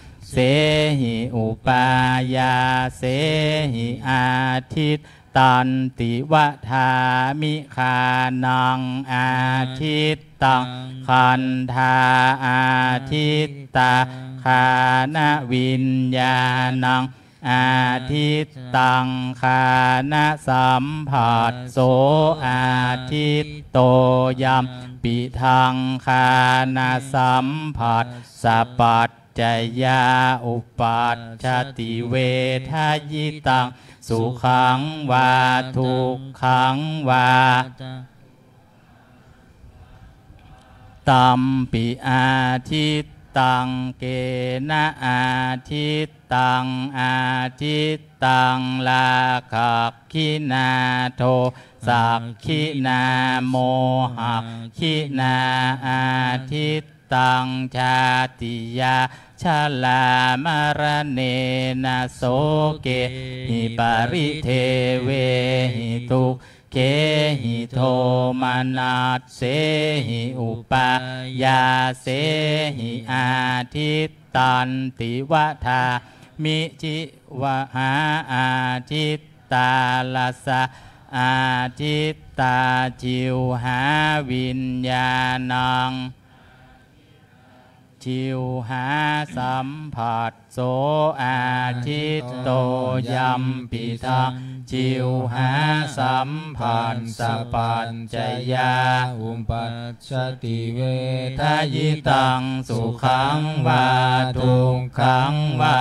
upāyāsehi adittanti vadāmi. Ghānaṃ adittaṃ gandhā adittā ghānaviññāṇaṃ adittaṃ ghānasamphasso aditto yampidaṃ ghānasamphassapaccayā uppajjati vedayitaṃ sukhaṃ vā dukkhaṃ vā tampi adittaṃ kena adittaṃ adittaṃ rāgagginā dosagginā mohagginā adittaṃ jātiyā jarāmaraṇena sokehi paridevehi duk khehi domanassehi upāyāsehi adittanti vadāmi. Jivhā adittā rasā adittā jivhāviññāṇaṃ jivhāsamphasso aditto yampidaṃ jivhāsamphassapaccayā uppajjati vedayitaṃ sukhaṃ vā dukkhaṃ vā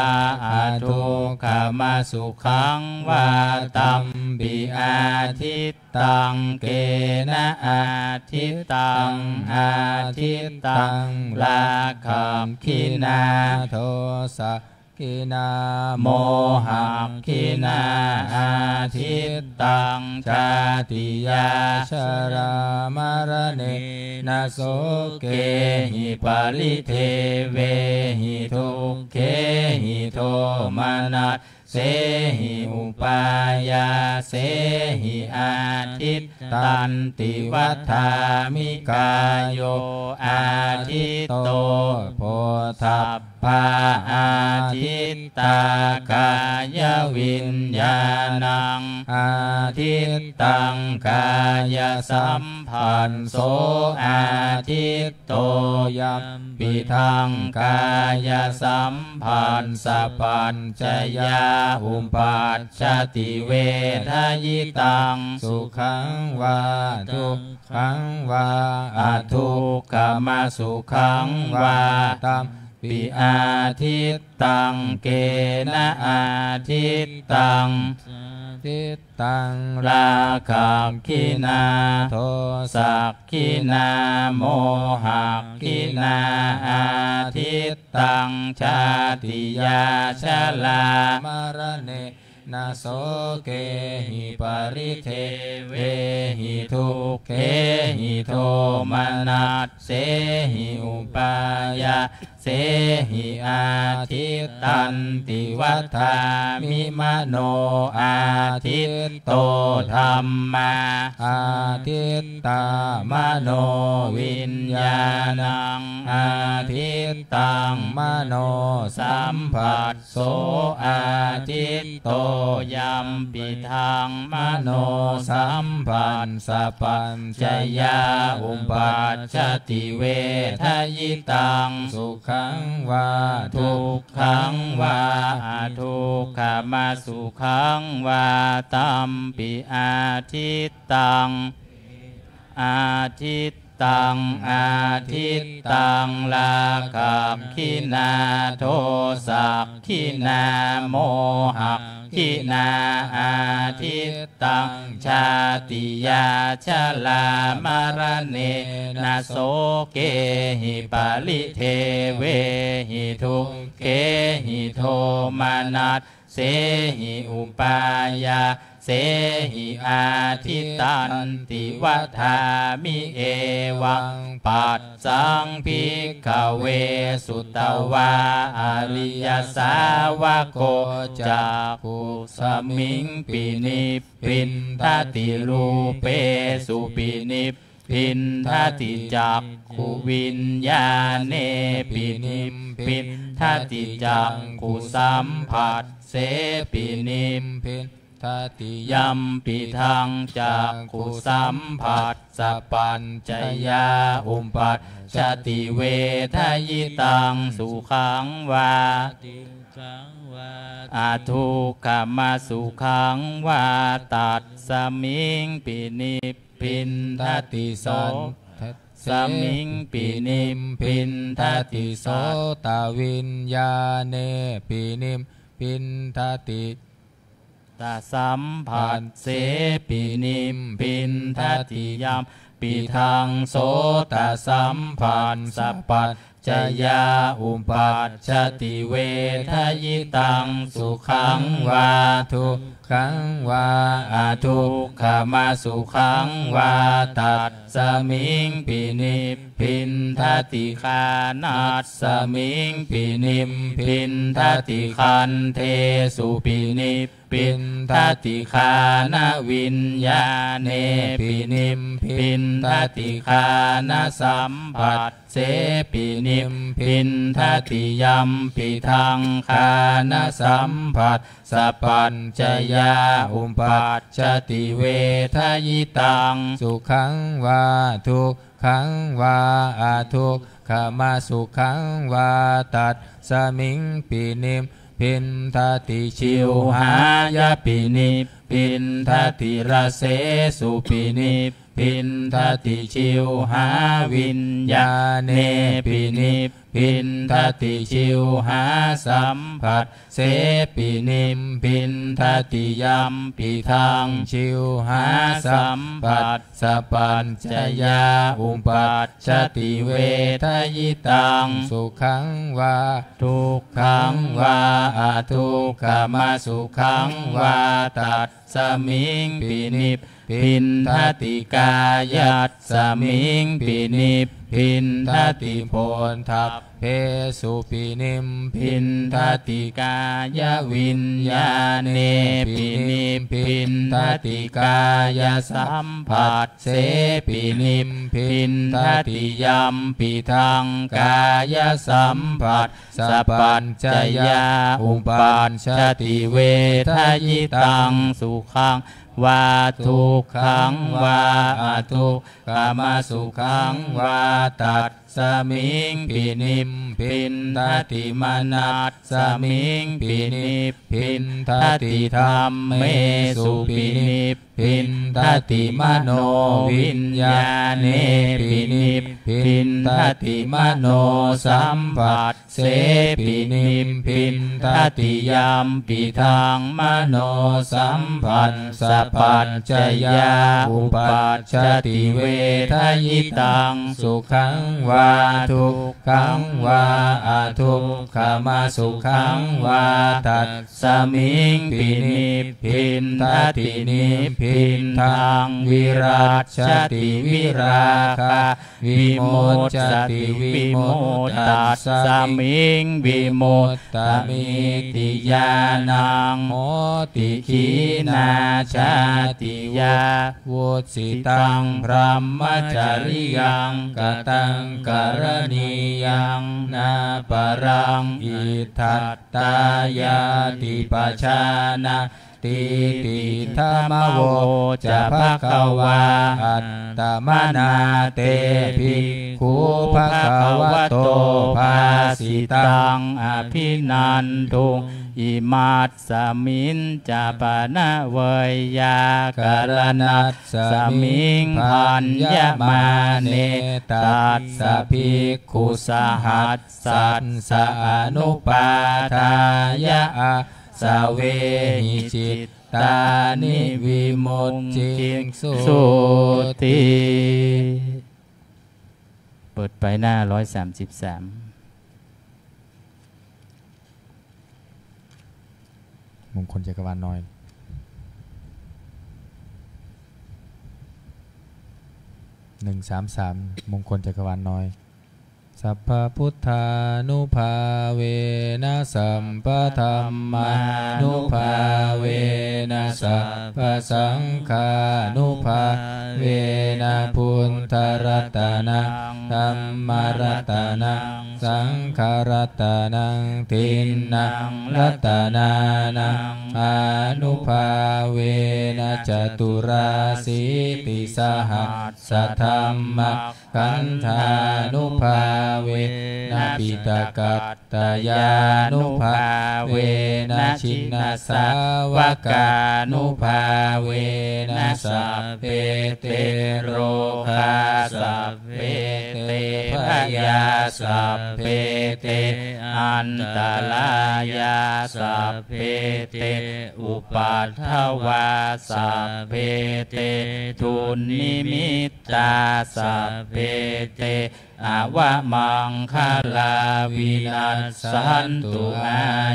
adukkhamasukhaṃ vā tampi adit taṃ kena adittaṃ adittaṃ rāgagginā dosagginā mohagginā adittaṃ jātiyā jarāmaraṇena sokehi paridevehi dukkhehi domanas sehi upāyāsehi ādittanti vadāmi. Kāyo āditto phoṭṭhabbā ādittā kāyaviññāṇaṃ ādittaṃ kāyasamphassoāditto yampidaṃ kāyasamphassapaccayā uppajjati vedayitaṃ sukhaṃ vā dukkhaṃ vā adukkhamasukhaṃ vā tampi ādittaṃ. Kena ādittaṃ? Ādittaṃ rāgagginā dosagginā mohagginā ādittaṃ jātiyā jarāmaraṇena sokehi paridevehi dukkhehi domanassehi upāyāsehi ādittanti vadāmi. Mano āditto dhammā ādittā manoviññāṇaṃ ādittaṃ manosamphas so āditto yampidaṃ manosamphassapaccayā uppajjati vedayitaṃ sukhaṃ vā dukkhaṃ vā adukkhamasukhaṃ vā tampi ādittaṃ. Ādit taṃ ādittaṃ rāgagginā dosagginā mohagginā ādittaṃ jātiyā jarāmaraṇena sokehi paridevehi dukkhehi domanas sehi upāyāsehi ādittanti vadāmi. Evaṃ passaṃ bhikkhave sutavā ariyasāvako cakkhusmiṃ pinibbindati rūpesu pinib bindati cakkhuviññāṇe pinibbindati cakkhusamphassepi nibbindati yampidaṃ cakkhusamphassapaccayā uppajjati vedayitaṃ sukhaṃ vā adukkhamasukhaṃ vā tasmiṃ pinib bindati so tasmiṃ pinibbindati sotaviññāṇe pinibbindati tasamphasse pinibbindati yampidaṃ sotasamphassapac cayā uppajjati vedayitaṃ sukhaṃ vā dukkhaṃ vā adukkhamasukhaṃ vā tasmiṃ pinibbindati ghānasmiṃ pinibbindati khandhesu pinib bindati ghānaviññāṇe pinibbindati ghānasamphassepi nibbindati yampidaṃ ghānasamphassapaccayā uppajjati vedayitaṃ sukhaṃ vā dukkhaṃ vā adukkhamasukhaṃ vā tasmiṃ pinib bindati jivhāya pinibbindati rasesu pinibbindati jivhāviññāṇe pinibbindati jivhāsamphassepi nibbindati yampidaṃ jivhāsamphassapaccayā uppajjati vedayitaṃ sukhaṃ vā dukkhaṃ vā adukkhamasukhaṃ vā tasmiṃ pinibbindati kāyasmiṃ pinib nibbindati, phoṭṭhabbesupi nibbindati, kāyaviññāṇepi nibbindati, kāyasamphassepi nibbindati. Yampidaṃ kāyasamphassapaccayā uppajjati vedayitaṃ sukhaṃ vā dukkhaṃ vā adukkhamasukhaṃ vā, tasmiṃpi nibbindati. Manasmiṃpi nibbindati, dhammesupi nibbindati, manoviññāṇepi nibbindati, manosamphas sepi nibbindati. Yampidaṃ manosamphassapaccayā uppajjati vedayitaṃ sukhaṃ vā dukkhaṃ vā adukkhamasukhaṃ vā, tasmiṃpi nibbindati. Nibbindaṃ virajjati, virāgā vimuccati, vimuttasmiṃ vimuttamiti ñāṇaṃ hoti. Khīṇā jātiyā vusitaṃ brahmacariyaṃ kataṃ karaṇīyaṃ nāparaṃ itthattāyāti pajānā tīti. Idamavoca bhagavā. Attamanā te bhikkhū bhagavato bhāsitaṃ abhinanduṃ. Imasmiñca pana veyyākaraṇasmiṃ bhaññamāne tassa bhikkhusahassassa anupādāya āsavehi cittāni vimucciṃsūti. เปิดไปหน้า ร้อยสามสิบสาม มงคลจักรวาลน้อย หนึ่งสามสาม มงคลจักรวาลน้อย Sabbabuddhānubhāvena sabbadhammānubhāvena sabbasaṅghānubhāvena buddharatanaṃ dhammaratanaṃ saṅgharatanaṃ tiṇṇaṃ ratanānaṃ ānubhāvena caturāsītisahassadhammakkhandhānubhāvena piṭakattayānubhāvena jinasāvakānubhāvena sabbe te rogā sabbe te bhayā sabbe te antarāyā sabbe te upaddavā sabbe te dunnimittā sabbe te avamaṅgalā vinassantu.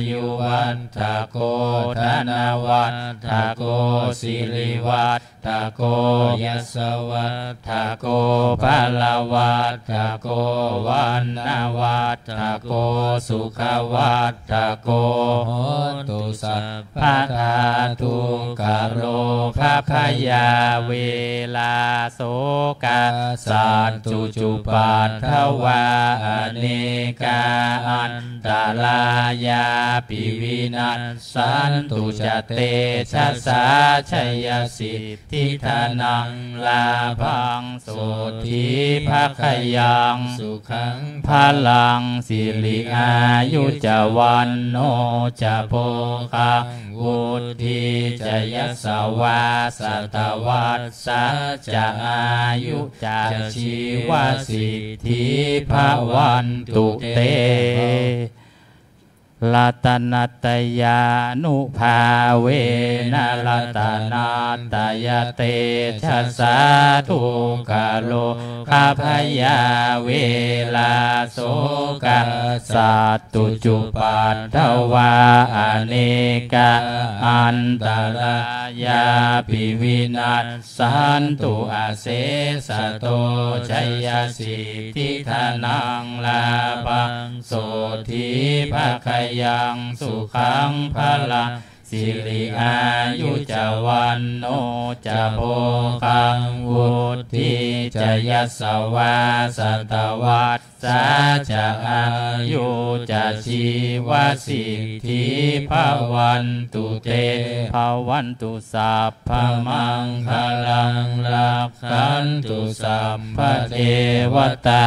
Āyuvaḍḍhako dhanavaḍḍhako sirivaḍ ḍhako yasavaḍḍhako balavaḍḍhako vaṇṇavaḍḍhako sukhavaḍḍhako hotu sabbadā. Dukkharogabhayā verā sokā sattu cupaddavā anekā antarāyāpi vinas santu ca tejasā. Jayasiddhi dhanaṃ lābhaṃ sotthi bhāgyaṃ sukhaṃ balaṃ siri āyu ca vaṇṇo ca bhogaṃ vuḍḍhī ca yasavā satavassā ca āyu ca jīvasiddhī bhavantu te. Ratanattayānubhāvena ratanattayatejasā dukkharogabhayā verā sokā sattu cupaddavā anekā antarāyāpi vinassantu asesato. Jayasiddhi dhanaṃ lābhaṃ sotthi bhāgyaṃ sukhaṃ balaṃ siri āyu ca vaṇṇo ca bhogaṃ vuḍḍhī ca yasavā satavassā ca āyū ca jīvasiddhī bhavantu te. Bhavantu sabbamaṅgalaṃ, rakkhantu sabbadevatā,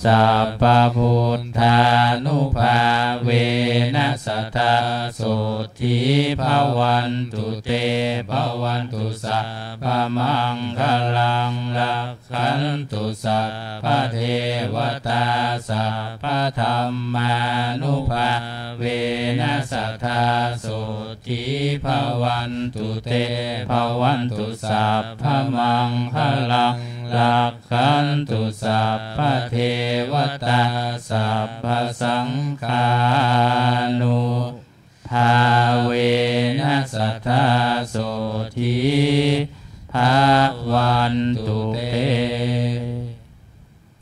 sabbabuddhānubhāvena sadā sotthī bhavantu te. Bhavantu sabbamaṅgalaṃ, rakkhantu sabbadevatā, sabbadhammānubhāvena sadā sotthī bhavantu te. Bhavantu sabbamaṅgalaṃ, rakkhantu sabbadevatā, sabbasaṅghānubhāvena sadā sotthī bhavantu te.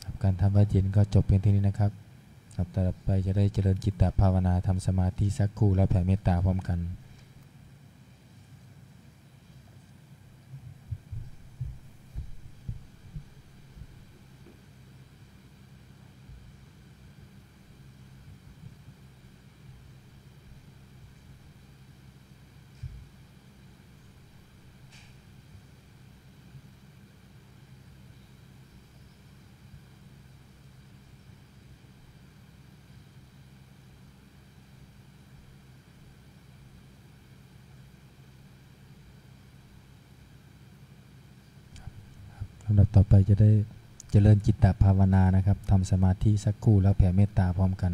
ครับ การทำวัตรเย็นก็จบเพียงเท่านี้นะครับ ครับ ต่อไปจะได้เจริญจิตตภาวนา ทำสมาธิสักครู่ แล้วแผ่เมตตาพร้อมกัน ลำดับต่อไปจะได้เจริญจิตตภาวนานะครับ ทำสมาธิสักครู่แล้วแผ่เมตตาพร้อมกัน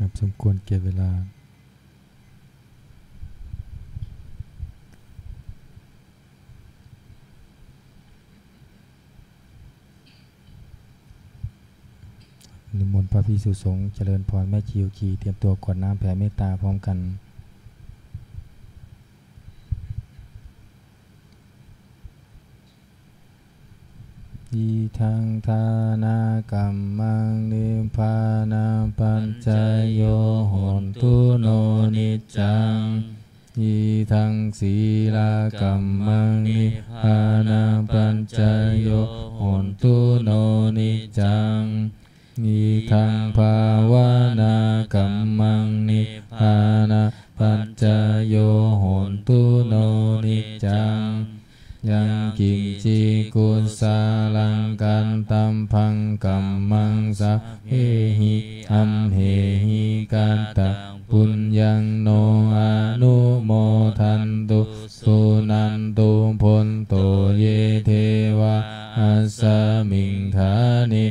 ครับ สมควรแก่เวลา นิมนต์พระภิกษุสงฆ์เจริญพร แม่ชี เตรียมตัวกรวดน้ำแผ่เมตตาพร้อมกัน Idaṃ dānakammaṃ nibbānapaccayo hotu no niccaṃ. Idaṃ sīlakammaṃ nibbānapaccayo hotu no niccaṃ. Idaṃ bhāvanākammaṃ nibbānapaccayo hotu no niccaṃ. Yaṅkiñci kusalaṃ kattabbaṃ kammaṃ sabbehi amhehi kataṃ puññaṃ no anumodantu suṇantu bhonto ye devā asmiṃ ṭhāne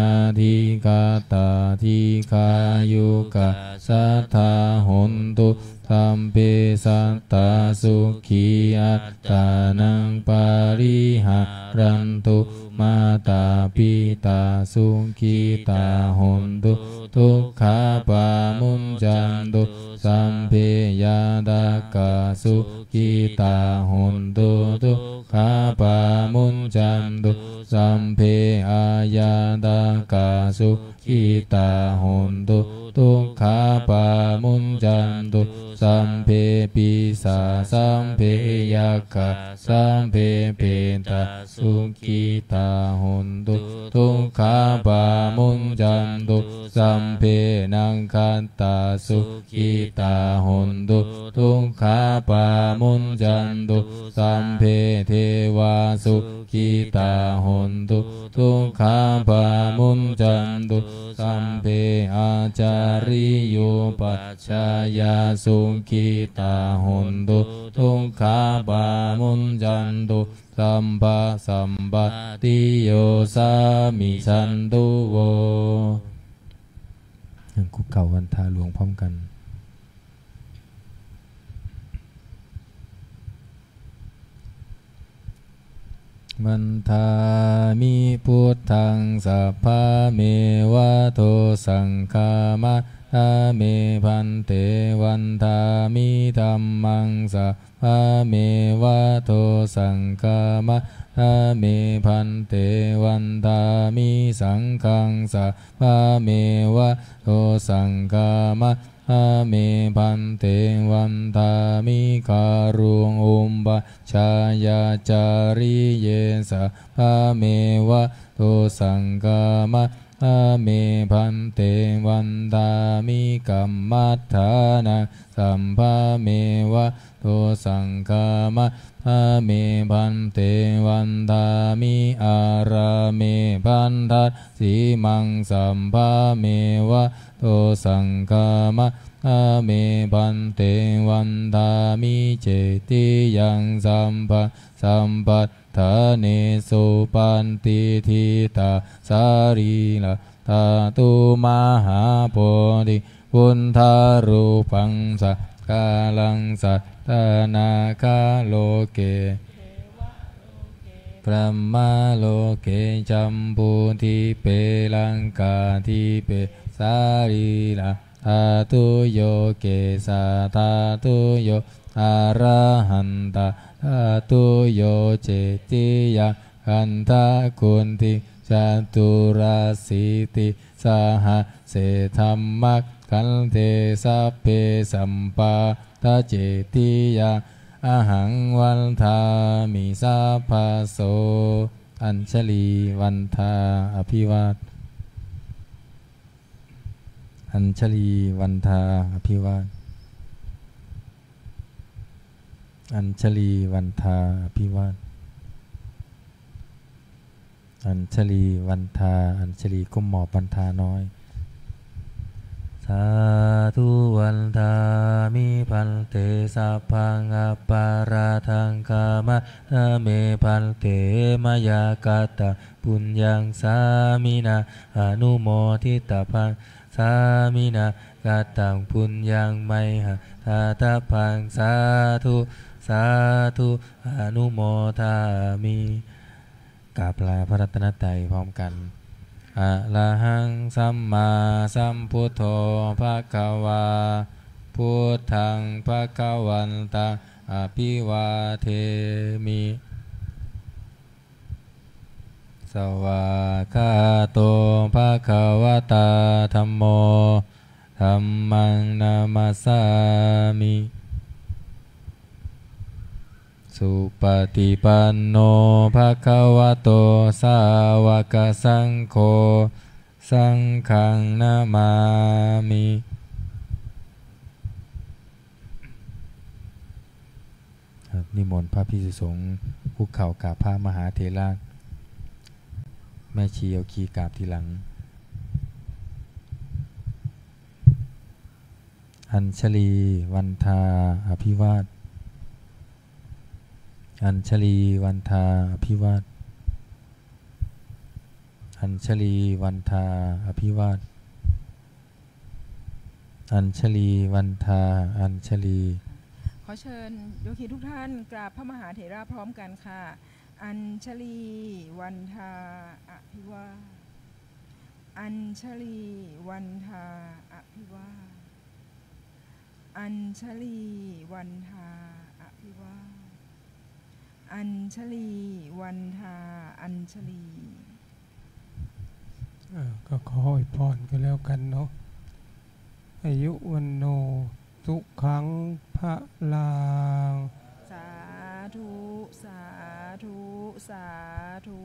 adhigatā dīghāyukā sadā hontu. Sabbe sattā sukhī attānaṃ pariharantu. Mātā pitā sukhitā hontu, dukkhā pamuñcantu. Sabbe ñātakā sukhitā hontu, dukkhā pamuñcantu. Sabbe aññātakā sukhitā hontu, dukkhā pamuñcantu. Sabbe pisā sabbe yakkhā sabbe petā sukhitā hontu, dukkhā pamuñcantu. Sabbe nakkhattā sukhitā hontu, dukkhā pamuñcantu. Sabbe devā sukhitā hontu, dukkhā pamuñcantu. Sabbe ācariyupajjhāyā sukhitā hontu, dukkhā pamuñcantu. Sabbasampattiyo samijjhantu vo. คุกเข่าวันทาหลวงพร้อมกัน Vandāmi buddhaṃ sabbameva dosaṃ khamatha me bhante. Vandāmi dhammaṃ sabbameva dosaṃ khamatha me bhante. Vandāmi saṅghaṃ sabbameva dosaṃ khamatha me bhante. Vandāmi guruṃ upajjhāyācariye sabbameva dosaṃ khamatha me bhante. Vandāmi kammaṭṭhānaṃ sabbameva dosaṃ khamatha me bhante. Vandāmi ārāme bhaddasimaṃ sabbameva dosaṃ khamatha me bhante. Vandāmi cetiyaṃ sabbasampattidāne supatiṭṭhitā sarīradhātu mahābodhiṃ buddharūpaṃ sakāraṃ sadā nāgaloke brahmaloke jambudīpe laṅkādīpe sarīradhātuyo kesādhātuyo arahantaṃ dhātuyo cetiyaṃ gandhaguṇḍiṃ caturāsītisahas se dhammakkhandhe sabbe sabbāta cetiyaṃ ahaṃ vandāmi sabbaso. Añjalī vandā abhivād. Añjalī vandā abhivād. Añjalī vandā abhivād. Añjalī vandā, añjalī ก้มหมอบ vandā น้อย Sādhu vandāmi bhante, sabbaṃ aparādhaṃ khamatha me bhante, mayā kataṃ puññaṃ sāminā anumoditabbaṃ, sāminā kataṃ puññaṃ mayhaṃ dātabbaṃ, sādhu sādhu anumodāmi. กราบลาพระรัตนตรัยพร้อมกัน Arahaṃ sammāsambuddho bhagavā, buddhaṃ bhagavantaṃ abhivādemi. Svākkhāto bhagavatā dhammo, dhammaṃ namassāmi. Supaṭipanno bhagavato sāvakasaṅgho, saṅghaṃ namāmi. ครับ นิมนต์พระภิกษุสงฆ์คุกเข่ากราบพระมหาเถระ แม่ชีเอาคีย์กราบทีหลัง Añjalī vandā abhivād Añjalī vandā abhivād Añjalī vandā abhivād Añjalī vandā Añjalī. ขอเชิญโยคีทุกท่านกราบพระมหาเถระพร้อมกันค่ะ Añjalī vandā abhivād Añjalī vandā abhivād Añjalī vandā abhivād Añjalī vandā Añjalī. อ่า ก็ขออวยพรกันแล้วกันเนาะ อายุวัณโณ สุขัง พลัง สาธุ สาธุ สาธุ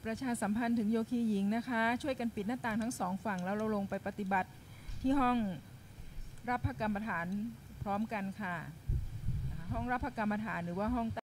ประชาสัมพันธ์ถึงโยคีหญิงนะคะ ช่วยกันปิดหน้าต่างทั้งสองฝั่ง แล้วเราลงไปปฏิบัติที่ห้องรับพระกรรมฐานพร้อมกันค่ะ ห้องรับพระกรรมฐานหรือว่าห้อง